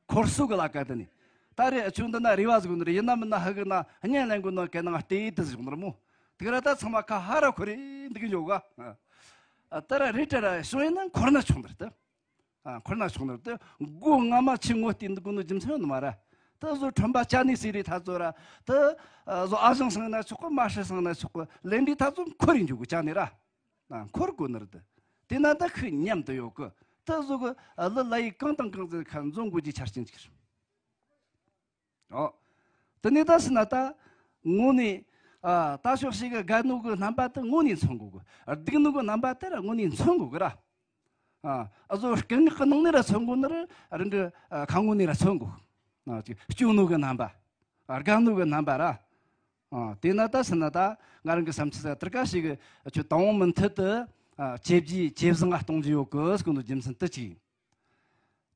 འཁོར་སོ་གི་ལ་ཀ་དེ་ནི། ད་རེས་ཨ་ཆོ་འདི་ན་རེ་བ་ཟིག་ནི་རེད། ཡིན་ན་མིན་ན་ཧ་གི་ན་བརྙན་ལེན་གོ་ནོ་གི་ནང་བལྟས་དེ་ཟིག་ནི་ར་མོ། དེ་ག་ར་ད་ཚང་མ་ཁ་ཧ་ར་ཁོ་རེ་འདི་གི་འཇོག་ག། ཨ། ད་ར་རེད་དྲ་ར་བྱུང་ཡིན་ན་འཁོར་ན་ཆོག་ནི་རེད་དེ། ཨ། འཁོར་ན་ཆོག་ནི་རེད་དེ། མགོ་རྔ་མ་ཆེ་ངོ་བལྟས་འདུག་གོ་ནོ་རྒྱུ་མཚན་ཡོད་ནི་མ་ར། དེ་བཟོ་ཁྲོན་པ་ཅ་ནི་ཟེར་རེས་ཐ་ཚོ་ར། དེ་བཟོ་ཨ་ཞང་སང་ན་ཆོག་གི། མ་ཧྲི་སང་ན་ཆོག་གི། ལེན་རེས་ཐ་ཚོ་འཁོར་རེ་འཇུག་གི་ཅ་ནི་ར། ཨ། འཁོར་དགོས་ནི་རེད་དེ། དེ་ན་ད་ཁོས་མཉམ་དུ་ཡོད་གི། དེ་བཟོ་གི་ཨ་ལི་ལ་ཡི་གང་དང་གང་ཟེར་ཁ་འཛོམས་དགོས་ཀྱི་ཆ་རྐྱེན་ཅིག་རེད། ཨོ། དེ་ནས་ད་ཟེར་ན་ད་དངོས་གནས། ཨ། ད་ཕྱོགས་ཤིག་གི་དགའ་ནོ་གི་རྣམ་པ་དེ་དངོས་གནས་མཚོན་དགོས་གི། སྡུག་ནོ་གི་རྣམ་པ་དེ་ར་དངོས་གནས་མཚོན་དགོས་གི་ར། ཨ། ཨ་ཟོ་སྐད་ངག་གི་ནང་ནས་ར་མཚོན་དགོས་ནི་རེད། རང་གི། ཨ། ཁ་ངོ་ནས་ར་མཚོན་དགོས། ཨ། ཅིག་སྐྱོ་ནོ་གི་རྣམ་པ། ཨ། དགའ་ནོ་གི་རྣམ་པ་ར། ཨ། དེ་ན་ད་ཟེར་ན་ད་ང་རང་གི་བསམ་ཚུལ་ཟེར་དེར་ཀ་ཞིག་གི་ཆོ་དང་པོ་མུ་མཐུད་དུ། ཨ། ཇེ་བརྗེ་ཇེ་བཟང་ང་གཏོང་རྒྱུ་ཡོད་གི་ཟེར་གོ་ནོ་རྒྱུ་མཚན་དེ་གཅིག་ཡིན།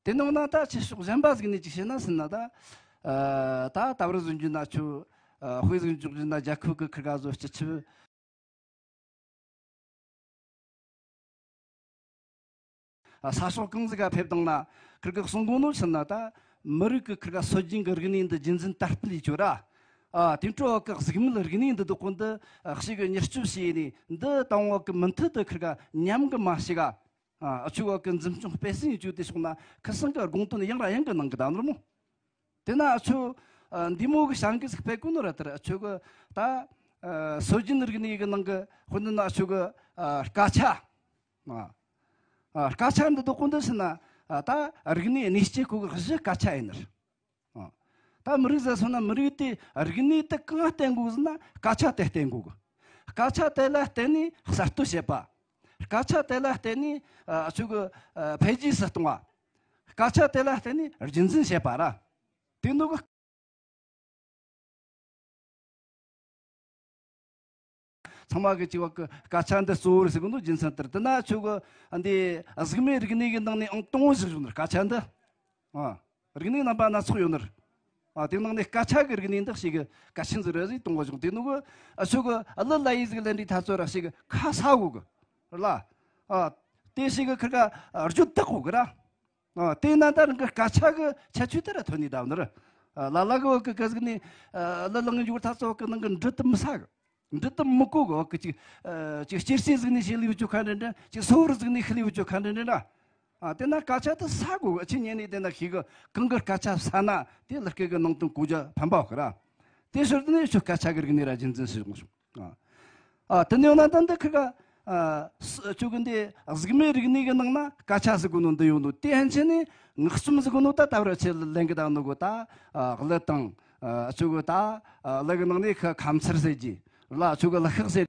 དེ་ནང་ན་ད་ཆོས་ཕྱོགས་གཞན་པ་ཟིག་ནས་ཅིག་བཤད་ན་ཟེར་ན་ད། ཨ། ད་ད་བར་ཟིག་འཇུ་ན་ཆོ། ཨ། དཔེ་ཟིག་འཇོག་རྒྱུ་ན་རྒྱལ་ཁབ་གི་ཁིར་ག་བཟོ་སྤྱི་ཁྱབ། ཨ། ས་ཕྱོགས་གང་ཟིག་ག་ཕེབས་བཏང་ན་ཁིར་གིས་གསུང་གོ་ནོ་ཟེར་ན་ད་མི་རིགས་གི་ཁིར་ག་སྲོལ་རྒྱུན་གི་རིག་གནས་འདི་རྒྱུན་འཛིན་དར་སྤེལ་ཡེད་རྒྱུ་ར། ཨ། དེ་འཕྲོ་བ་གི་གཟུགས་མེད་རིག་གནས་འདི་དག་གོ་འདི་ཞིག་གི་མྱུར་སྐྱོབ་བྱས་ནས་འདི་དང་བ་གི་མུ་མཐུད་དུ་ཁིར་ག་ཉམས་གི་མ་ཞིག་ག། ཨ། ཨ་ཆོ་བ་གི་འཛིན་སྐྱོང་སྤེལ་གསུམ་ཡེད་རྒྱུ་དེ་ཕྱོགས་ན་ཁི་སང་གི་དགོངས་དོན་ཡང་ར་ཡང་གི་གནང་གི་ད་ནོར་མོ། དེ་ན་ཨ་ཆོ། ཨ། འདི་མོ་གི་བྱ་འགུལ་ཟིག་སྤེལ་གོ་ནོ་ར་དེར་ཨ་ཆོ་གི་ད། ཨ། སྲོལ་རྒྱུན་རིག་གནས་གི་ནང་གི་དཔེར་ན་ཨ་ཆོ་གི། ཨ། སྐད་ཆ། ཨ། ཨ། སྐད་ཆ་འདི་དག་གོ་འདི་ཟེར་ན། ཨ། ད་རིག་གནས་གནས་སྐྱེས་གོ་གི་གཞི་སྐད་ཆ་ཡིན་ནི་རེད། ཨ། ད་མི་རིགས་ཟེར་སོང་ན་མི་རིགས་དེ་རིག་གནས་དེ་གང་བརྟེན་དགོས་ཟེར་ན་སྐད་ཆ་དེ་བརྟེན་དགོས་གི། སྐད་ཆ་དེ་ལ་བརྟེན་ནས་གསར་གཏོད་བྱེད་པ། སྐད་ཆ་དེ་ལ་བརྟེན་ནས། ཨ། ཆོ་གི། ཨ། འཕེལ་རྒྱས་སུ་གཏོང་བ། སྐད་ཆ་དེ་ལ་བརྟེན་ནས་རྒྱུན་འཛིན་བྱེད་པ་ར། དེ་ནོ་གི། ཚང་མ་གི་ཅིག་བ་གི་སྐད་ཆ་འདི་གཙོ་བོར་ཟེར་གི་འདུག་རྒྱུ་མཚན་ལྟར་དེ་ན་ཆོ་གི་འདི་གཟུགས་མེད་རིག་གནས་གི་ནང་ནས་ཨང་དང་པོ་ཞིག་བྱུང་ནི་སྐད་ཆ་འདི། ཨ། རིག་གནས་རྣམ་པ་སྣ་ཚོགས་ཡོད་ནི་རེད། ཨ། དེ་ནང་ནས་སྐད་ཆ་གི་རིག་གནས་འདི་ཞིག་གི་གལ་ཆེན་ཟིག་རེད་ཟེར་གཏོང་བ་བྱུང་། དེ་ནོ་གི་ཨ་ཆོ་གི་ཨ་ལི་ལ་ཡི་ཟིག་ལེན་དུས་ཐ་ཚོ་ར་ཞིག་གི་ཁ་ས་གོ་གི་ལ། ཨ། དེ་ཞིག་གི་ཁིར་ག་རྒྱུ་དག་གོ་གི་ར། ཨ། དེ་ན་ད་རང་གི་སྐད་ཆ་གི་ཁྱད་ཆོས་དེ་ར་ཐོན་ནི་ད་ནི་ར། ཨ། ལ་ལ་གི་བ་གི་ག་ཟིག་ནི། ཨ། ལི་ལང་གི་འཇུག་ཐ་ཚོ་བ་གི་ནང་གི་འབྲུ་དུ་མི་ས་གི། འབྲུ་དུ་མི་གོ་གི་བ་གི་ཅིག་ཨ། ཅིག་སྐྱེར་སེ་ཟིག་ནི་ཤི་ལི་བུ་ཅོ་ཁ་འདྲ་འདྲ། ཅིག་སོ་བུར་ཟིག་ནི་ཤི་ལི་བུ་ཅོ་ཁ་འདྲ་འདྲ་ར། ཨ། དེ་ན་སྐད་ཆ་དེ་ས་གོ་གི། ཨ་ཆི་ཉན་ནི་དེ་ན་ཤི་གི་གང་གི་སྐད་ཆ་ས་ན་དེ་ལ་སྐད་གི་ནང་དོན་གོ་རྒྱུ་ཕན་པ་གི་ར། དེ་ཕྱིར་དེ་ནས་ཆོ་སྐད་ཆ་གི་རིག་གནས་ར་རྒྱུན་འཛིན་ཞིག་བྱུང་། ཨ། ཨ། དེ་ནས་ཡང་ན་ད་འདི་ཁི་ག་ཨ། ས་ཆོ་གི་འདི་གཟུགས་མེད་རིག་གནས་གི་ནང་ན་སྐད་ཆ་ཟེར་གོ་ནོ་འདི་ཡོད་ནོ། དེ་ཕན་ཆད་ནས་ངག་རྩོམ་ཟེར་གོ་ནོ་ད་ད་བར་ཆེ་ལེན་གི་ད་ནོ་གོ་ད། ཨ། གླུ་དང་། ཨ། ཆོ་གི་ད། ཨ། གླུ་གི་ནང་ནས་ཁ་ཁམས་ཚར་ཟེར་གྱི་ལ་ཆོ་གི་གླུ་ཤགས་ཟེར།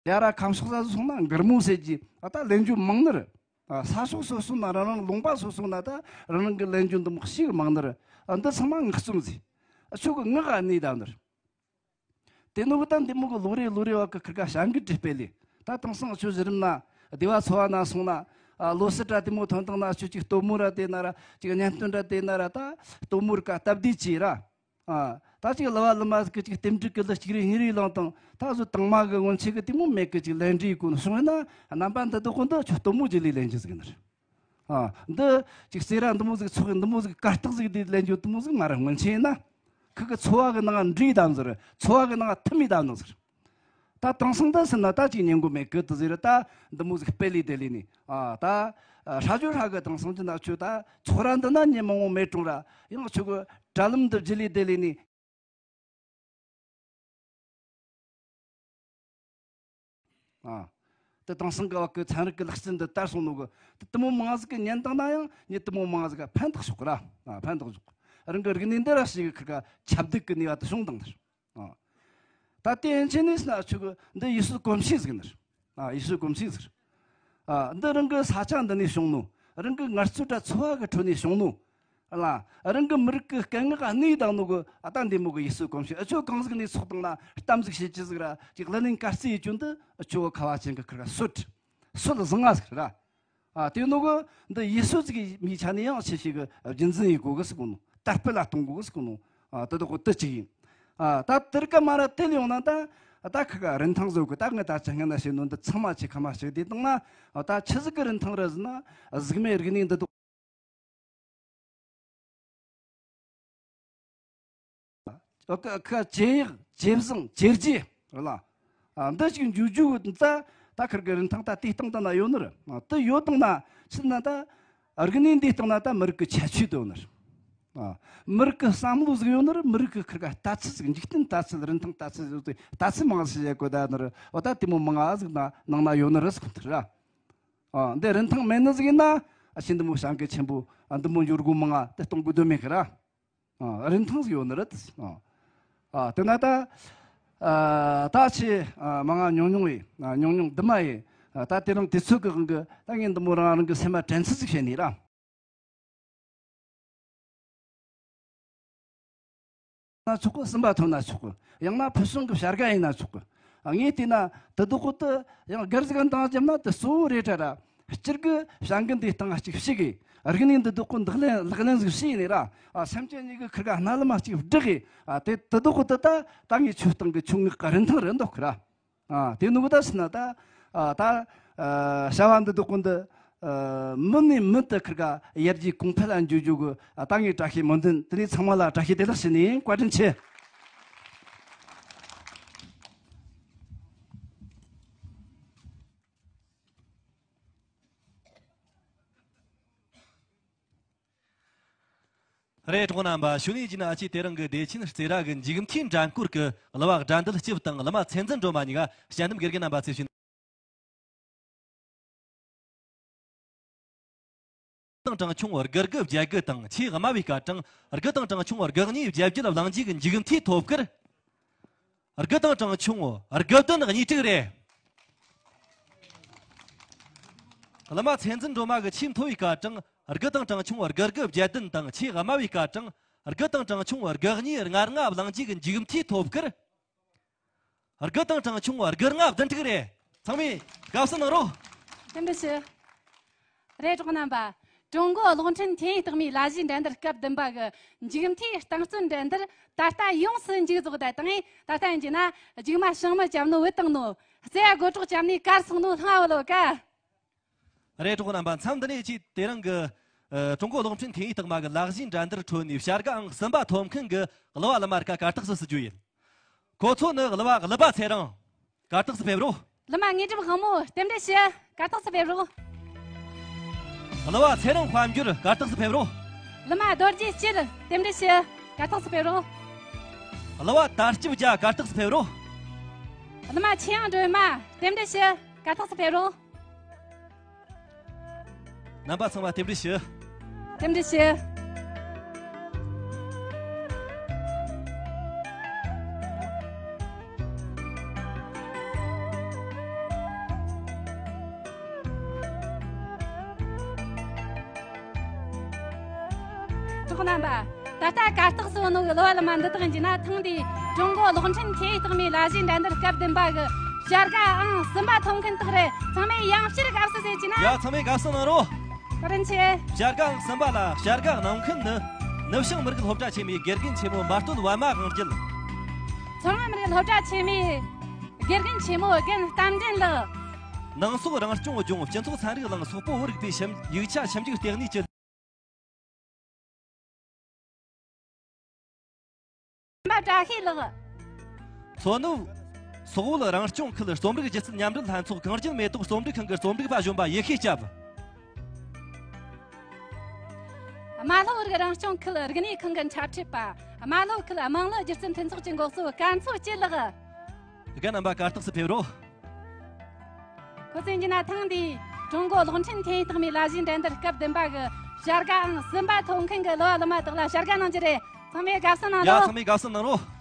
ཡ་ར་ཁམས་ཕྱོགས་ས་སོང་ན་མགུར་མོ་ཟེར་གྱི་ཨ་ད་ལེན་རྒྱུ་མང་ནི་རེད། ཨ་ས་ཕྱོགས་སོ་སོ་ན་རང་རང་ལུང་པ་སོ་སོ་ན་ད་རང་རང་གི་ལེན་རྒྱུ་འདི་མོ་ཞིག་མང་ནི་རེད། ཨ་འདི་ཚང་མ་ངག་རྩོམ་ཟིག་ཨ་ཆོ་གི་ངག་ག་གནས་ད་ནི་རེད། དེ་ནོ་གི་ད་འདི་མོ་གི་ལོ་རེ་ལོ་རེ་བ་གི་ཁིར་ཀ་བྱ་འགུལ་འབྲི་སྤེལ་ལས་ད་དེང་སང་ཆོས་གཞི་རིམ་ན་སྡེ་བ་ཚོ་བ་ན་སོང་ན་ཨ་ལོ་སི་ཏྲ་དེ་མོ་ཐོན་དང་ན་ཆོས་ཅིག་སྟོན་མོ་ར་དེ་ན་ར་ཅིག་བརྙན་སྟོན་ར་དེ་ན་ར་ད་སྟོན་མོ་ར་ཀ་སྟབས་བདེ་ཅི་ར་ཨ་ད་ཅིག་ལ་བ་ལི་མ་ཟིག་གི་ཅིག་རྟེན་འབྲེལ་གི་ལི་གཅིག་རེ་གཉིས་རེ་ལང་དང་ད་བཟོ་དང་མ་གི་སྔོན་ཆད་གི་དེ་མོ་མེད་གི་ཅིག་ལན་འདྲི་གོ་ནོ་སོང་ན་རྣམ་པ་འདི་དག་གོ་འདི་ཆོས་སྟོན་མོ་ཅི་ལས་ལན་ཅི་ཟིག་ནི་ར། ཨ། འདི་ཅིག་སེ་ར་འདི་མོ་ཟིག་ཚོགས་འདི་མོ་ཟིག་གར་སྟེགས་ཟིག་འདི་ལེན་རྒྱུ་འདི་མོ་ཟིག་མ་རེད། སྔོན་ཆད་ཡིན་ན་ཁི་གི་ཚོ་བ་གི་ནང་འདྲེས་དམ་ཟེར། ཚོ་བ་གི་ནང་ཐིམ་མི་དམ་ནོ་ཟེར། ད་དེང་སང་ད་ཟེར་ན་ད་ཅིག་ཉན་གོ་མེད་གི་དུ་ཟེར། ད་འདི་མོ་ཟིག་སྤེལ་ལི་དེ་ལི་ནི་ཨ་ད་ཧྲ་ཇོ་ཧྲ་གི་དེང་སང་ཅི་ན་ཆོས་ད་ཚོ་ར་འདི་ན་ཉན་མང་བོ་མེད་གྲོང་ར་ཡང་ཆོས་གི་དྲ་ལམ་འདི་བརྒྱུད་ལི་དེ་ལི་ནི། ཨ། དེ་དེང་སང་གི་བ་གི་ཚན་རིག་གི་ལག་རྩལ་འདི་དར་སོང་ནོ་གི། དེ་དེ་མོ་མང་ཟིག་གི་ཉན་བཏང་ན་ཡང་མྱི་དེ་མོ་མང་ཟིག་ག་ཕན་ཐོགས་ཤོག་གི་ར། ཨ། ཕན་ཐོགས་ཤོག་རང་གི་རིག་གནས་འདི་ར་ཞིག་གི་ཁིར་ཀ་ཁྱབ་གདལ་གི་ནུས་པ་དེ་བྱུང་བཏང་ནི་ར། ཨ། ད་དེ་ཡན་ཆད་ནས་ན་ཆོས་གི་འདི་ཡུལ་སྲོལ་གོམས་གཤིས་ཟིག་ནི་ར། ཨ། ཡུལ་སྲོལ་གོམས་གཤིས་ཟིག་ར། ཨ། འདི་རང་གི་ས་ཆ་འདི་ནས་བྱུང་ནོ། རང་གི་ངལ་རྩོལ་དྲ་ཚོ་བ་གི་ཁྲོད་ནས་བྱུང་ནོ། ལ། རང་གི་མི་རིགས་ཀྱི་སྐད་ངག་གནས་དང་ནོ་གི་ཨ་ད་འདི་མོ་གི་ཡུལ་སྲོལ་གོམས་གཤིས་ཨ་ཆོ་གང་ཟིག་ནས་ཚོགས་དང་ན་གཏམ་ཟིག་བྱེད་ཀྱི་ཟིག་ར་ཅིག་ལ་ལེན་དཀའ་རྩི་ཡེད་རྒྱུ་འདི་ཨ་ཆོ་ཁ་བ་ཅན་གི་ཁིར་ཀ་སྲོལ། སྲོལ་བཟང་ང་ཟིག་ར། ཨ་དེ་ནོ་གི་འདི་ཡུལ་སྲོལ་ཟིག་མི་ཆ་ནས་ཡང་ཆེ་ཤོས་གི་རྒྱུན་འཛིན་ཡེད་གོ་གི་ཟིག་གོ་ནོ། དར་སྤེལ་ལ་གཏོང་གོ་གི་ཟིག་གོ་ནོ། ཨ་དེ་དག་གོ་དེ་གཅིག་ཡིན། ཨ་ད་དེར་ཀ་མ་ར་དེ་ལ་ཡོང་ན་ད་ད་ཁིར་ཀ་རིན་ཐང་བཟོ་གི་ད་ངས་ད་ཆ་སྔ་ན་བཤད་ནོ་འདི་ཚང་མ་ཆེ་ཁ་མ་ཞིག་དེ་དང་ན་ཨ་ད་ཆི་ཟིག་གི་རིན་ཐང་ར་ཟིན་ན་གཟུགས་མེད་རིག་གནས་འདི་དག་ཨ་ཁ་ཁ་ཇེ་ཡག་ཇེ་བཟང་ཇེ་རྒྱས་ལ། ཨ་འདི་ཞིག་འཇུག་རྒྱུ་ད་ད་ཁིར་གི་རིན་ཐང་ད་དེ་སྟེང་ད་ན་ཡོད་ནི་རེད། ཨ་དེ་ཡོད་དང་ན་ཕྱིན་ན་ད་རིག་གནས་འདི་སྟེང་ན་ད་མི་རིགས་ཀྱི་ཁྱད་ཆོས་དེ་ཡོད་ནི་རེད། ཨ་མི་རིགས་ཀྱི་བསམ་བློ་ཟིག་ཡོད་ནི་རེད། མི་རིགས་ཀྱི་ཁིར་ག་ལྟ་ཚུལ་ཟིག་འཇིག་རྟེན་ལྟ་ཚུལ་རིན་ཐང་ལྟ་ཚུལ་ཟིག་ལྟ་ཚུལ་མང་ཟིག་བྱེད་དགོས་ད་ནི་རེད། འོ་ད་དེ་མོ་མང་ང་ཟིག་ན་ནང་ན་ཡོད་ནི་རེད་ཟེར་གོ་ཐུབ་ར། ཨ་འདི་རིན་ཐང་མེད་ནི་ཟིག་ཡིན་ན་ཨ་ཤི་འདི་མོ་བྱང་གི་ཆེན་པོ་ཨ་འདི་མོ་འབྱོར་སྒོ་མང་ང་དེ་གཏོང་དགོས་དོན་མེད་གི་ར། ཨ་རིན་ཐང་ཟིག་ཡོད་ནི་རེད། ཨ་ཨ་དེ་ན་ད་ཨ་ད་ཆེ་ཨ་མང་ང་ཉུང་ཉུང་ཡིན། ཨ་ཉུང་ཉུང་འདི་མ་ཡིན། ཨ་ད་དེ་རིང་དུས་ཚོད་ཀྱི་དབང་གིས་ད་ངས་འདི་མོ་རང་རང་གི་སེམས་མ་དྲན་ཚུལ་ཟིག་བཤད་ནི་ར། ན་ཆོག་གི། སུམ་པ་ཐོན་ན་ཆོག་གི། ཡང་ན་ཕུལ་བྱུང་གི་བྱ་དགའ་ཡིན་ན་ཆོག་གི། ངས་བལྟས་ན་དེ་དག་གོ་དེ་ཡང་སྒེར་ཟིག་ག་འདང་བརྒྱབ་ན་དེ་གཙོ་བོ་རེད་དྲ་ར། སྤྱིར་གི་བྱ་འགུལ་འདི་སྟེང་གཅིག་བྱེད་གི། རིག་གནས་འདི་དག་གོ་འདག་ལེན་ལག་ལེན་ཟིག་བྱས་ནས་ར། ཨ་སེམས་ཅན་གཉིས་ཀྱི་ཁིར་ག་སྣ་ལམ་གཅིག་བསྒྲིགས་གི། ཨ་དེ་དེ་དག་གོ་དེ་ད་ད་ངས་ཆོས་སྟེང་གི་ཆོས་ངག་གི་རིན་ཐང་རེད་འདོད་གི་ར། ཨ་དེ་ནུ་གི་ད་ཕྱིན་ན་ད་ཨ་ད་ཨ་བྱ་བ་འདི་དག་གོ་འདི་ཨ་མུ་ནས་མུ་དུ་ཁིར་ག་ཡར་རྒྱས་གོང་འཕེལ་ལ་འགྱོ་རྒྱུ་གི། ཨ་ད་ངས་བཀྲ་ཤིས་སྨོན་འདུན། དེ་ནས་ཚང་མ་ལ་བཀྲ་ཤིས་བདེ་ལེགས་ཞུ་ནས་བཀའ་དྲིན་ཆེ། རེད། གྲོགས་རྣམ་པ། ཞུ་ནས་ཀྱི་ན་ཨ་ཅེ་དེ་རིང་གི་བདེ་ཆེན་རྩེ་ར་གི་མཇུག་མཐའི་འགྲན་སྐོར་གི་གླུ་བ་དགྲ་འདུལ་སྐྱིབས་དང་གླུ་མ་ཚེ་འཛིན་སྒྲོལ་མ་གཉིས་ཀ་དཔྱད་འདེམས་དགེ་རྒན་རྣམ་པ་ཚོས་ཞུ། དང་གྲངས་ཆུང་དགུ་དགུ་བརྒྱད་དགུ་དང་ཆེས་དམའ་བའི་སྐར་གྲངས་དགུ་དང་གྲངས་ཆུང་དགུ་གཉིས་བརྒྱད་བརྒྱད་གླེང་རྗེས་ཀྱི་མཇུག་མཐའི་ཐོབ་སྐར། དགུ་དང་གྲངས་ཆུང་དགུ་བདུན་གཉིས་དྲུག་རེད། གླུ་མ་ཚེ་འཛིན་སྒྲོལ་མ་གི་ཆེས་མཐོ་བའི་སྐར་གྲངས་དགུ་དང་གྲངས་ཆུང་དགུ་དགུ་བརྒྱད་བདུན་དང་ཆེས་དམའ་བའི་སྐར་གྲངས་དགུ་དང་གྲངས་ཆུང་དགུ་གཉིས་ལྔ་ལྔ་གླེང་རྗེས་ཀྱི་མཇུག་མཐའི་ཐོབ་སྐར། དགུ་དང་གྲངས་ཆུང་དགུ་ལྔ་བདུན་དྲུག་རེད། ཚང་མས་དགའ་བསུ་གནང་རོགས། རྟེན་འབྲེལ་ཞུ། རེད། གྲོགས་རྣམ་པ། ཀྲུང་གོ་གློག་འཕྲིན་ཐེ་ཡིག་རྟགས་མའི་ལ་གཞས་འགྲན་བསྡུར་སྐབས་བདུན་པ་གི་མཇུག་མཐའི་རྟིང་རྩོད་འགྲན་བསྡུར་ད་ལྟ་ཡོངས་སུ་མཇུག་རྫོགས། ད་དང་ད་ལྟ་ཡིན་གྱི་ན་རྒྱུག་མ་ཞང་མི་བཅབ་ནོ་བུད་བཏང་ནོ། རྩེ་ཡ་སྒོ་གྲོགས་བཅབ་ནས་གར་སོང་ནོ་ལྷང་བ་ལོ་ཀ། རེད། གྲོགས་རྣམ་པ། མཚམས་འདི་ནས་ཅིག་དེ་རིང་གི་ཨ་ཀྲུང་གོ་གློག་འཕྲིན་ཐེ་ཡིག་རྟགས་མ་གི་ལ་གཞས་འགྲན་བསྡུར་ཁྲོད་ནས་བྱ་དགའ་ཨང་གསུམ་པ་ཐོབ་མཁན་གི་གླུ་བ་གླུ་མ་རིགས་ཀ་གར་སྟེགས་སུ་ཞུ་རྒྱུ་ཡིན། ཁོ་ཚོ་ནི་གླུ་བ་གླུ་པ་ཚེ་རིང་། གར་སྟེགས་སུ་ཕེབས་རོགས། གླུ་མ་དངོས་གྲུབ་དབང་མོ། རྟེན་འབྲེལ་ཞུ། གར་སྟེགས་སུ་ཕེབས་རོགས། གླུ་བ་ཚེ་རིང་དཔལ་འབྱོར། གར་སྟེགས་སུ་ཕེབས་རོགས། གླུ་མ་རྡོ་རྗེ་སྐྱིད། རྟེན་འབྲེལ་ཞུ། གར་སྟེགས་སུ་ཕེབས་རོགས། གླུ་བ་དར་སྐྱིབས་རྒྱལ། གར་སྟེགས་སུ་ཕེབས་རོགས། གླུ་མ་ཆོས་དབྱངས་སྒྲོལ་མ། རྟེན་འབྲེལ་ཞུ། གར་སྟེགས་སུ་ཕེབས་རོགས། རྣམ་པ་ཚང་མ་རྟེན་འབྲེལ་ཞུ། རྟེན་འབྲེལ་ཞུ། གྲོགས་རྣམ་པ། ད་ལྟ་གར་སྟེགས་སུ་ཡོད་ནོ་གི་གླུ་བ་གླུ་མ་འདི་དག་ཡིན་གྱི་ན། ཐེངས་འདིའི་ཀྲུང་གོ་གློག་འཕྲིན་ཁེ་ཡིག་རྟགས་མའི་ལ་གཞས་འགྲན་བསྡུར་སྐབས་བདུན་པ་གི་བྱ་དགའ་ཨང་གསུམ་པ་ཐོབ་མཁན་དག་རེད། ཚང་མས་ཡང་བསྐྱར་དགའ་བསུ་ཞུ་ཡིན་གྱི་ན། ཡ། ཚང་མས་དགའ་བསུ་གནང་རོགས། བཀའ་དྲིན་ཆེ། བྱ་དགའ་ཨང་གསུམ་པ་ལ་བྱ་དགའ་གནང་མཁན་ནི། ནུབ་བྱང་མི་རིགས་སློབ་གྲྭ་ཆེན་མོའི་དགེ་རྒན་ཆེན་མོ་མ་སྟོད་པད་མ་དབང་རྒྱལ། མཚོ་སྔོན་མི་རིགས་སློབ་གྲྭ་ཆེན་མོའི་དགེ་རྒན་ཆེན་མོ་རྒན་རྟ་མགྲིན་ལགས། ནང་སོག་རང་སྐྱོང་ལྗོངས་སྤྱི་ཚོགས་ཚན་རིག་གླིང་སོག་པོ་བོད་རིག་པའི་ཞིབ་ཡིག་ཆ་ཞིབ་འཇུག་ལྟེ་གནས་ཀྱི། པ་བཀྲ་ཤིས་ལགས། མཚོ་ནུབ་སོག་བོད་རང་སྐྱོང་ཁུལ་རྩོམ་རིག་སྒྱུ་རྩལ་མཉམ་འབྲེལ་ལྷན་ཚོགས་གངས་ཅན་མེ་ཏོག་རྩོམ་སྒྲིག་ཁང་གི་རྩོམ་སྒྲིག་པ་གཞོན་པ་ཡེ་ཤེས་སྐྱབས། རྨ་ལྷོ་རིགས་རང་སྐྱོང་ཁུལ་རིག་གནས་ཁང་གི་འཆད་ཁྲིད་པ། རྨ་ལྷོ་ཁུལ་དམངས་གླུ་སྒྱུ་རྩལ་མཐུན་ཚོགས་ཀྱི་འགོ་གཙོ་སྐལ་མཚོ་སྐྱིད་ལགས། རྒན་རྣམ་པ་གར་སྟེགས་སུ་ཕེབས་རོགས། ཁོ་ཚོས་ཡིན་གྱི་ན་ཐེངས་འདིའི་ཀྲུང་གོ་གློག་འཕྲིན་ཁེ་ཡིག་རྟགས་མའི་ལ་གཞས་འགྲན་བསྡུར་སྐབས་བདུན་པ་གི་བྱ་དགའ་ཨང་གསུམ་པ་ཐོབ་མཁན་གྱི་གླུ་བ་གླུ་མ་དག་ལ་བྱ་དགའ་གནང་རྒྱུ་རེད། ཚང་མས་དགའ་བསུ་གནང་ཡ། རོགས། ཚང་མས་དགའ་བསུ་གནང་རོགས།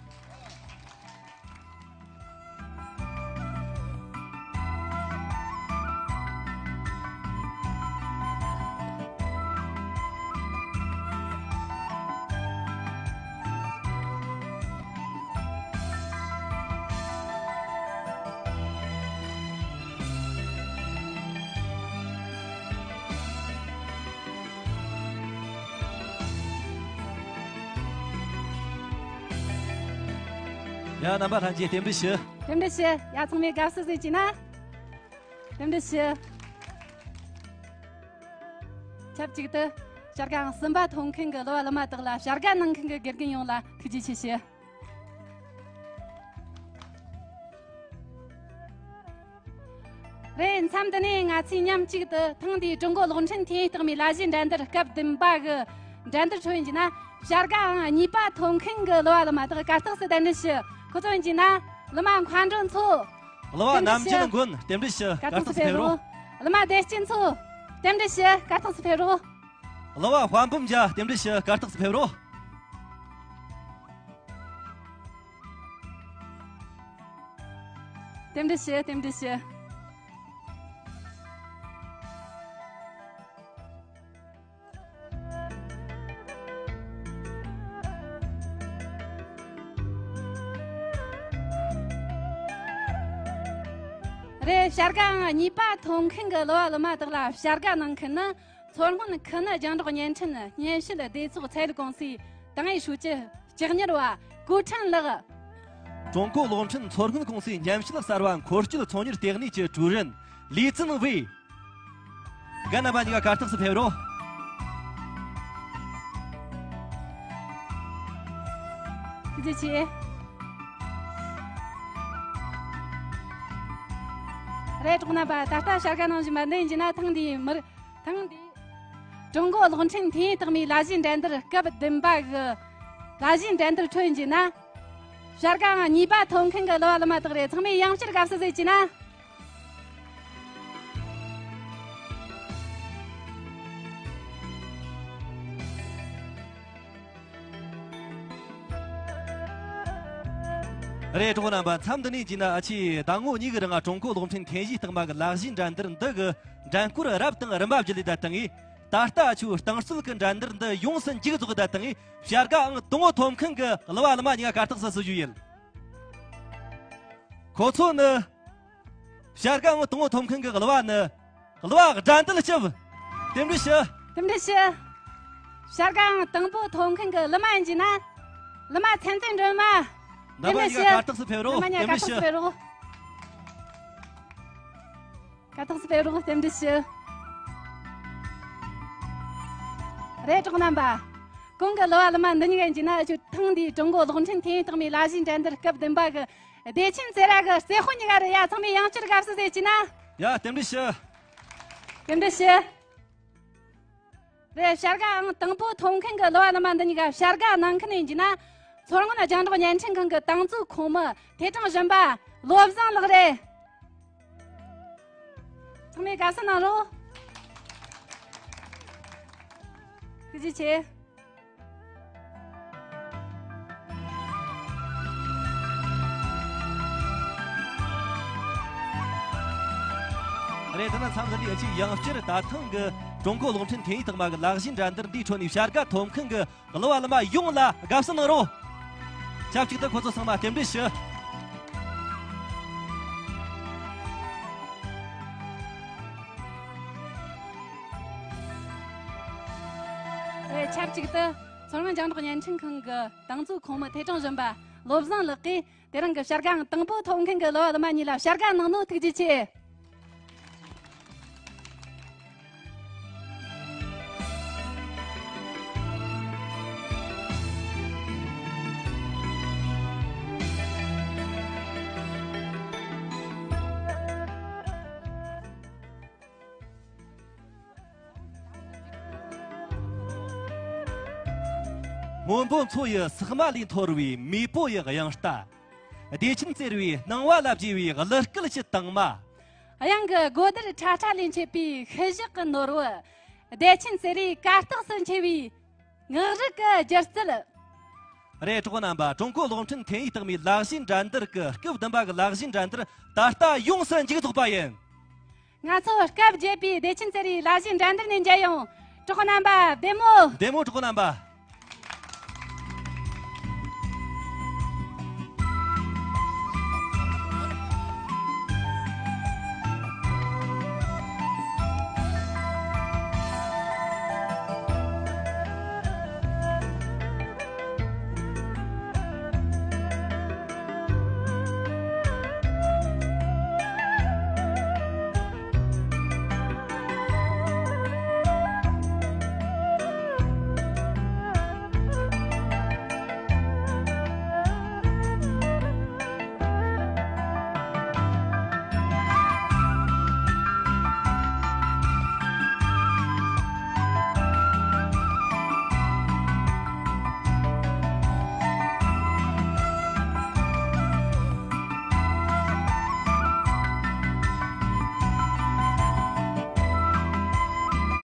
ཡ། རྣམ་པ་ལྷན་རྒྱས་རྟེན་འབྲེལ་ཞུ། རྟེན་འབྲེལ་ཞུ། ཡ། ཚང་མས་དགའ་བསུ་ཞུ་ཡིན་གྱི་ན། རྟེན་འབྲེལ་ཞུ། ཆབས་ཅིག་ཏུ་བྱ་དགའ་ཨང་གསུམ་པ་ཐོབ་མཁན་གྱི་གླུ་བ་གླུ་མ་དག་ལ་བྱ་དགའ་གནང་མཁན་གྱི་དགེ་རྒན་ཡོངས་ལ་ཐུགས་རྗེ་ཆེ་ཞུ། རེད། མཚམས་འདི་ནས་ང་ཚོས་མཉམ་གཅིག་ཏུ་ཐེངས་འདིའི་ཀྲུང་གོ་གློག་འཕྲིན་ཁེ་ཡིག་རྟགས་མའི་ལ་གཞས་འགྲན་བསྡུར་སྐབས་བདུན་པ་གི་འགྲན་བསྡུར་ཁྲོད་ཡིན་གྱི་ན། བྱ་དགའ་ཨང་གཉིས་པ་ཐོབ་མཁན་གྱི་གླུ་བ་གླུ་མ་དག་གར་སྟེགས་སུ་གདན་འདྲེན་ཞུ། ཁོ་ཚོ་ཡིན་གྱི་ན། གླུ་མ་མཁའ་འགྲོ་མཚོ། གླུ་བ་རྟེན་འབྲེལ་ནམ་ཞུ། རྒྱུན་མགོན། རྟེན་འབྲེལ་ཞུ། གར་སྟེགས་སུ་ཕེབས་རོགས། གླུ་མ་བདེ་སྐྱིད་མཚོ། རྟེན་འབྲེལ་ཞུ། གར་སྟེགས་སུ་ཕེབས་རོགས། གླུ་བ་དཔལ་འབུམ་རྒྱལ། རྟེན་འབྲེལ་ཞུ། གར་སྟེགས་སུ་ཕེབས་རོགས། རྟེན་འབྲེལ་ཞུ། རྟེན་འབྲེལ་ཞུ། རེད། བྱ་དགའ་ཨང་གཉིས་པ་ཐོབ་མཁན་གྱི་གླུ་བ་གླུ་མ་དག་ལ་བྱ་དགའ་གནང་མཁན་ནི། མཚོ་སྔོན་ཁུ་ནུ་རྒྱང་སྒྲོག་བརྙན་འཕྲིན་སྨྱན་བྱད་སྡེ་ཚོགས་ཚན་རིག་ཀུང་སིའི་ཏང་ཨུའི་ཧྲུའུ་ཅི་ལྕགས་གཉེར་བ་ཀུའུ་ཁྲན་ལགས། ཀྲུང་གོ་གློག་འཕྲིན་མཚོ་སྔོན་ཀུང་སིའི་ཉམས་ཞིབ་གསར་བ་འཁོར་སྐྱོད་ཚོང་གཉེར་ལྟེ་གནས་ཀྱི་ཀྲུའུ་རེན་ལི་ཙིན་ཝེ། རྒན་རྣམ་པ་གཉིས་ཀ་གར་སྟེགས་སུ་ཕེབས་རོགས། ཐུགས་རྗེ་ཆེ། རེད། གྲོགས་རྣམ་པ། ད་ལྟ་བྱ་དགའ་གནང་བཞིན་པ་འདི་ཡིན་གྱི་ན། ཐེངས་འདིའི་མི་རིགས། ཐེངས་འདིའི་ཀྲུང་གོ་གློག་འཕྲིན་ཁེ་ཡིག་རྟགས་མའི་ལ་གཞས་འགྲན་བསྡུར་སྐབས་བདུན་པ་གི་ལ་གཞས་འགྲན་བསྡུར་ཁྲོད་ཡིན་གྱི་ན། བྱ་དགའ་ཨང་གཉིས་པ་ཐོབ་མཁན་གྱི་གླུ་བ་གླུ་མ་དག་རེད། ཚང་མས་ཡང་བསྐྱར་དགའ་བསུ་ཞུ་ཡིན་གྱི་ན། རེད། གྲོགས་རྣམ་པ། མཚམས་འདི་ནས་བགྱིས་ན་ཨ་ཆེ་ཟླ་ངོ་གཉིས་ཀྱི་རིང་ཀྲུང་གོ་གློག་འཕྲིན་ཁེ་ཡིག་རྟགས་མ་གི་ལ་གཞས་འགྲན་བསྡུར་འདི་གི་འགྲན་སྐོར་རབ་དང་རིམ་པ་བརྒྱུད་ལས་བསྡད་བཏང་ངས། ད་ལྟ་ཆུ་རྟིང་རྩོད་ཀྱི་འགྲན་བསྡུར་འདི་ཡོངས་སུ་མཇུག་རྫོགས་བསྡད་བཏང་ངས། བྱ་དགའ་ཨང་དང་པོ་ཐོབ་མཁན་གྱི་གླུ་བ་གླུ་མ་གཉིས་ཀ་གར་སྟེགས་སུ་བསུ་རྒྱུ་ཡིན། ཁོ་ཚོ་ནི། བྱ་དགའ་ཨང་དང་པོ་ཐོབ་མཁན་གྱི་གླུ་བ་ནི། གླུ་བ་དགྲ་འདུལ་སྐྱབས། རྟེན་འབྲེལ་ཞུ། རྟེན་འབྲེལ་ཞུ། བྱ་དགའ་ཨང་དང་པོ་ཐོབ་མཁན་གྱི་གླུ་མ་ཡིན་གྱི་ན། གླུ་མ་ཚན་རྩལ་སྒྲོལ་མ། རྣམ་པ་གཉིས་ཀ་གར་སྟེགས་སུ་ཕེབས་རོགས། རྟེན་འབྲེལ་ཞུ། གར་སྟེགས་སུ་ཕེབས་རོགས། གར་སྟེགས་སུ་ཕེབས་རོགས། རྟེན་འབྲེལ་ཞུ། རེད། གྲོགས་རྣམ་པ། གོང་གི་གླུ་བ་གླུ་མ་འདི་གཉིས་ཀ་ཡིན་གྱི་ན། ཆུ་ཐེངས་འདིའི་ཀྲུང་གོ་གློག་འཕྲིན་ཁེ་ཡིག་རྟགས་མའི་ལ་གཞས་འགྲན་བསྡུར་སྐབས་བདུན་པ་གི་བདེ་ཆེན་རྩེ་ར་གི་རྩེ་དཔོན་གཉིས་ཀ་རེད། ཡ། ཚང་མས་ཡང་བསྐྱར་དགའ་བསུ་ཞུ་ཡིན་གྱི་ན། ཡ། རྟེན་འབྲེལ་ཞུ། རྟེན་འབྲེལ་ཞུ། རེད། བྱ་དགའ་ཨང་དང་པོ་ཐོབ་མཁན་གྱི་གླུ་བ་གླུ་མ་འདི་གཉིས་ཀ་བྱ་དགའ་གནང་མཁན་ཡིན་གྱི་ན། མཚོ་སྔོན་རྒྱང་སྒྲོག་བརྙན་འཕྲིན་ཁང་གི་ཏང་ཙུའུ་ཁོངས་མི་ཐེ་ཀྲང་གཞོན་པ་བློ་བཟང་ལགས་རེད། ཚང་མས་དགའ་བསུ་གནང་རོགས། ཐུགས་རྗེ་ཆེ། རེད། དེ་ན་མཚམས་འདི་ནས་ཅིག་ཡང་བསྐྱར་ད་ཐེངས་ཀྱི་ ཀྲུང་གོ་གློག་འཕྲིན་འཐེན་ཡིག་རྟགས་མ་གི་ལག་ཟིན་འགྲན་བསྡུར་འདིའི་ཁྲོད་ནས་བྱ་དགའ་ཐོབ་མཁན་གྱི་གླུ་བ་གླུ་མ་ཡོངས་ལ་དགའ་བསུ་གནང་རོགས། ཆབས་ཅིག་ཏུ་ཁོ་ཚོ་ཚང་མ་རྟེན་འབྲེལ་ཞུ། ཆབས་ཅིག་ཏུ་མཚོ་སྔོན་རྒྱང་སྒྲོག་བརྙན་འཕྲིན་ཁང་གི་ཏང་ཙུའུ་ཁོངས་མི་ཐད་གྲོང་གཞོན་པ་བློ་བཟང་ལགས་ཀྱིས། དེ་རིང་གི་བྱ་དགའ་དང་པོ་ཐོབ་མཁན་གྱི་གླུ་བ་གླུ་མ་གཉིས་ལ་བྱ་དགའ་གནང་ནོ་ཐུགས་རྗེ་ཆེ། སྔོན་པོ་མཚོ་ཡི་ཟེགས་མ་ལས་འཐོར་བའི་མེས་པོ་ཡི་དབྱངས་རྟ། བདེ་ཆེན་བརྩེ་བའི་སྣང་བ་ལ་བརྗེ་བའི་གླུ་སྐད་ཀྱི་དྭངས་མ། དབྱངས་ཀྱི་སྒོ་དར་ཁྲ་ཁྲ་ལས་མཆེད་པའི་ཤུལ་བཞག་གི་ནོར་བུ། བདེ་ཆེན་བརྩེ་བའི་གར་སྟེགས་སུ་མཆེད་པའི་ངག་རིག་གི་སྒྱུ་རྩལ། རེད། གྲོགས་རྣམ་པ། ཀྲུང་གོ་གློག་འཕྲིན་འཐེན་ཡིག་རྟགས་མའི་ལག་ཟིན་འགྲན་བསྡུར་གྱི་སྐབས་བདུན་པ་གི་ལག་ཟིན་འགྲན་བསྡུར་ད་ལྟ་ཡོངས་སུ་མཇུག་རྫོགས་པ་ཡིན། ང་ཚོ་སྐབས་བརྒྱད་པའི་བདེ་ཆེན་བརྩེ་བའི་ལག་ཟིན་འགྲན་བསྡུར་ནས་མཇལ་ཡོང་། གྲོགས་རྣམ་པ་བདེ་མོ། བདེ་མོ། གྲོགས་རྣམ་པ།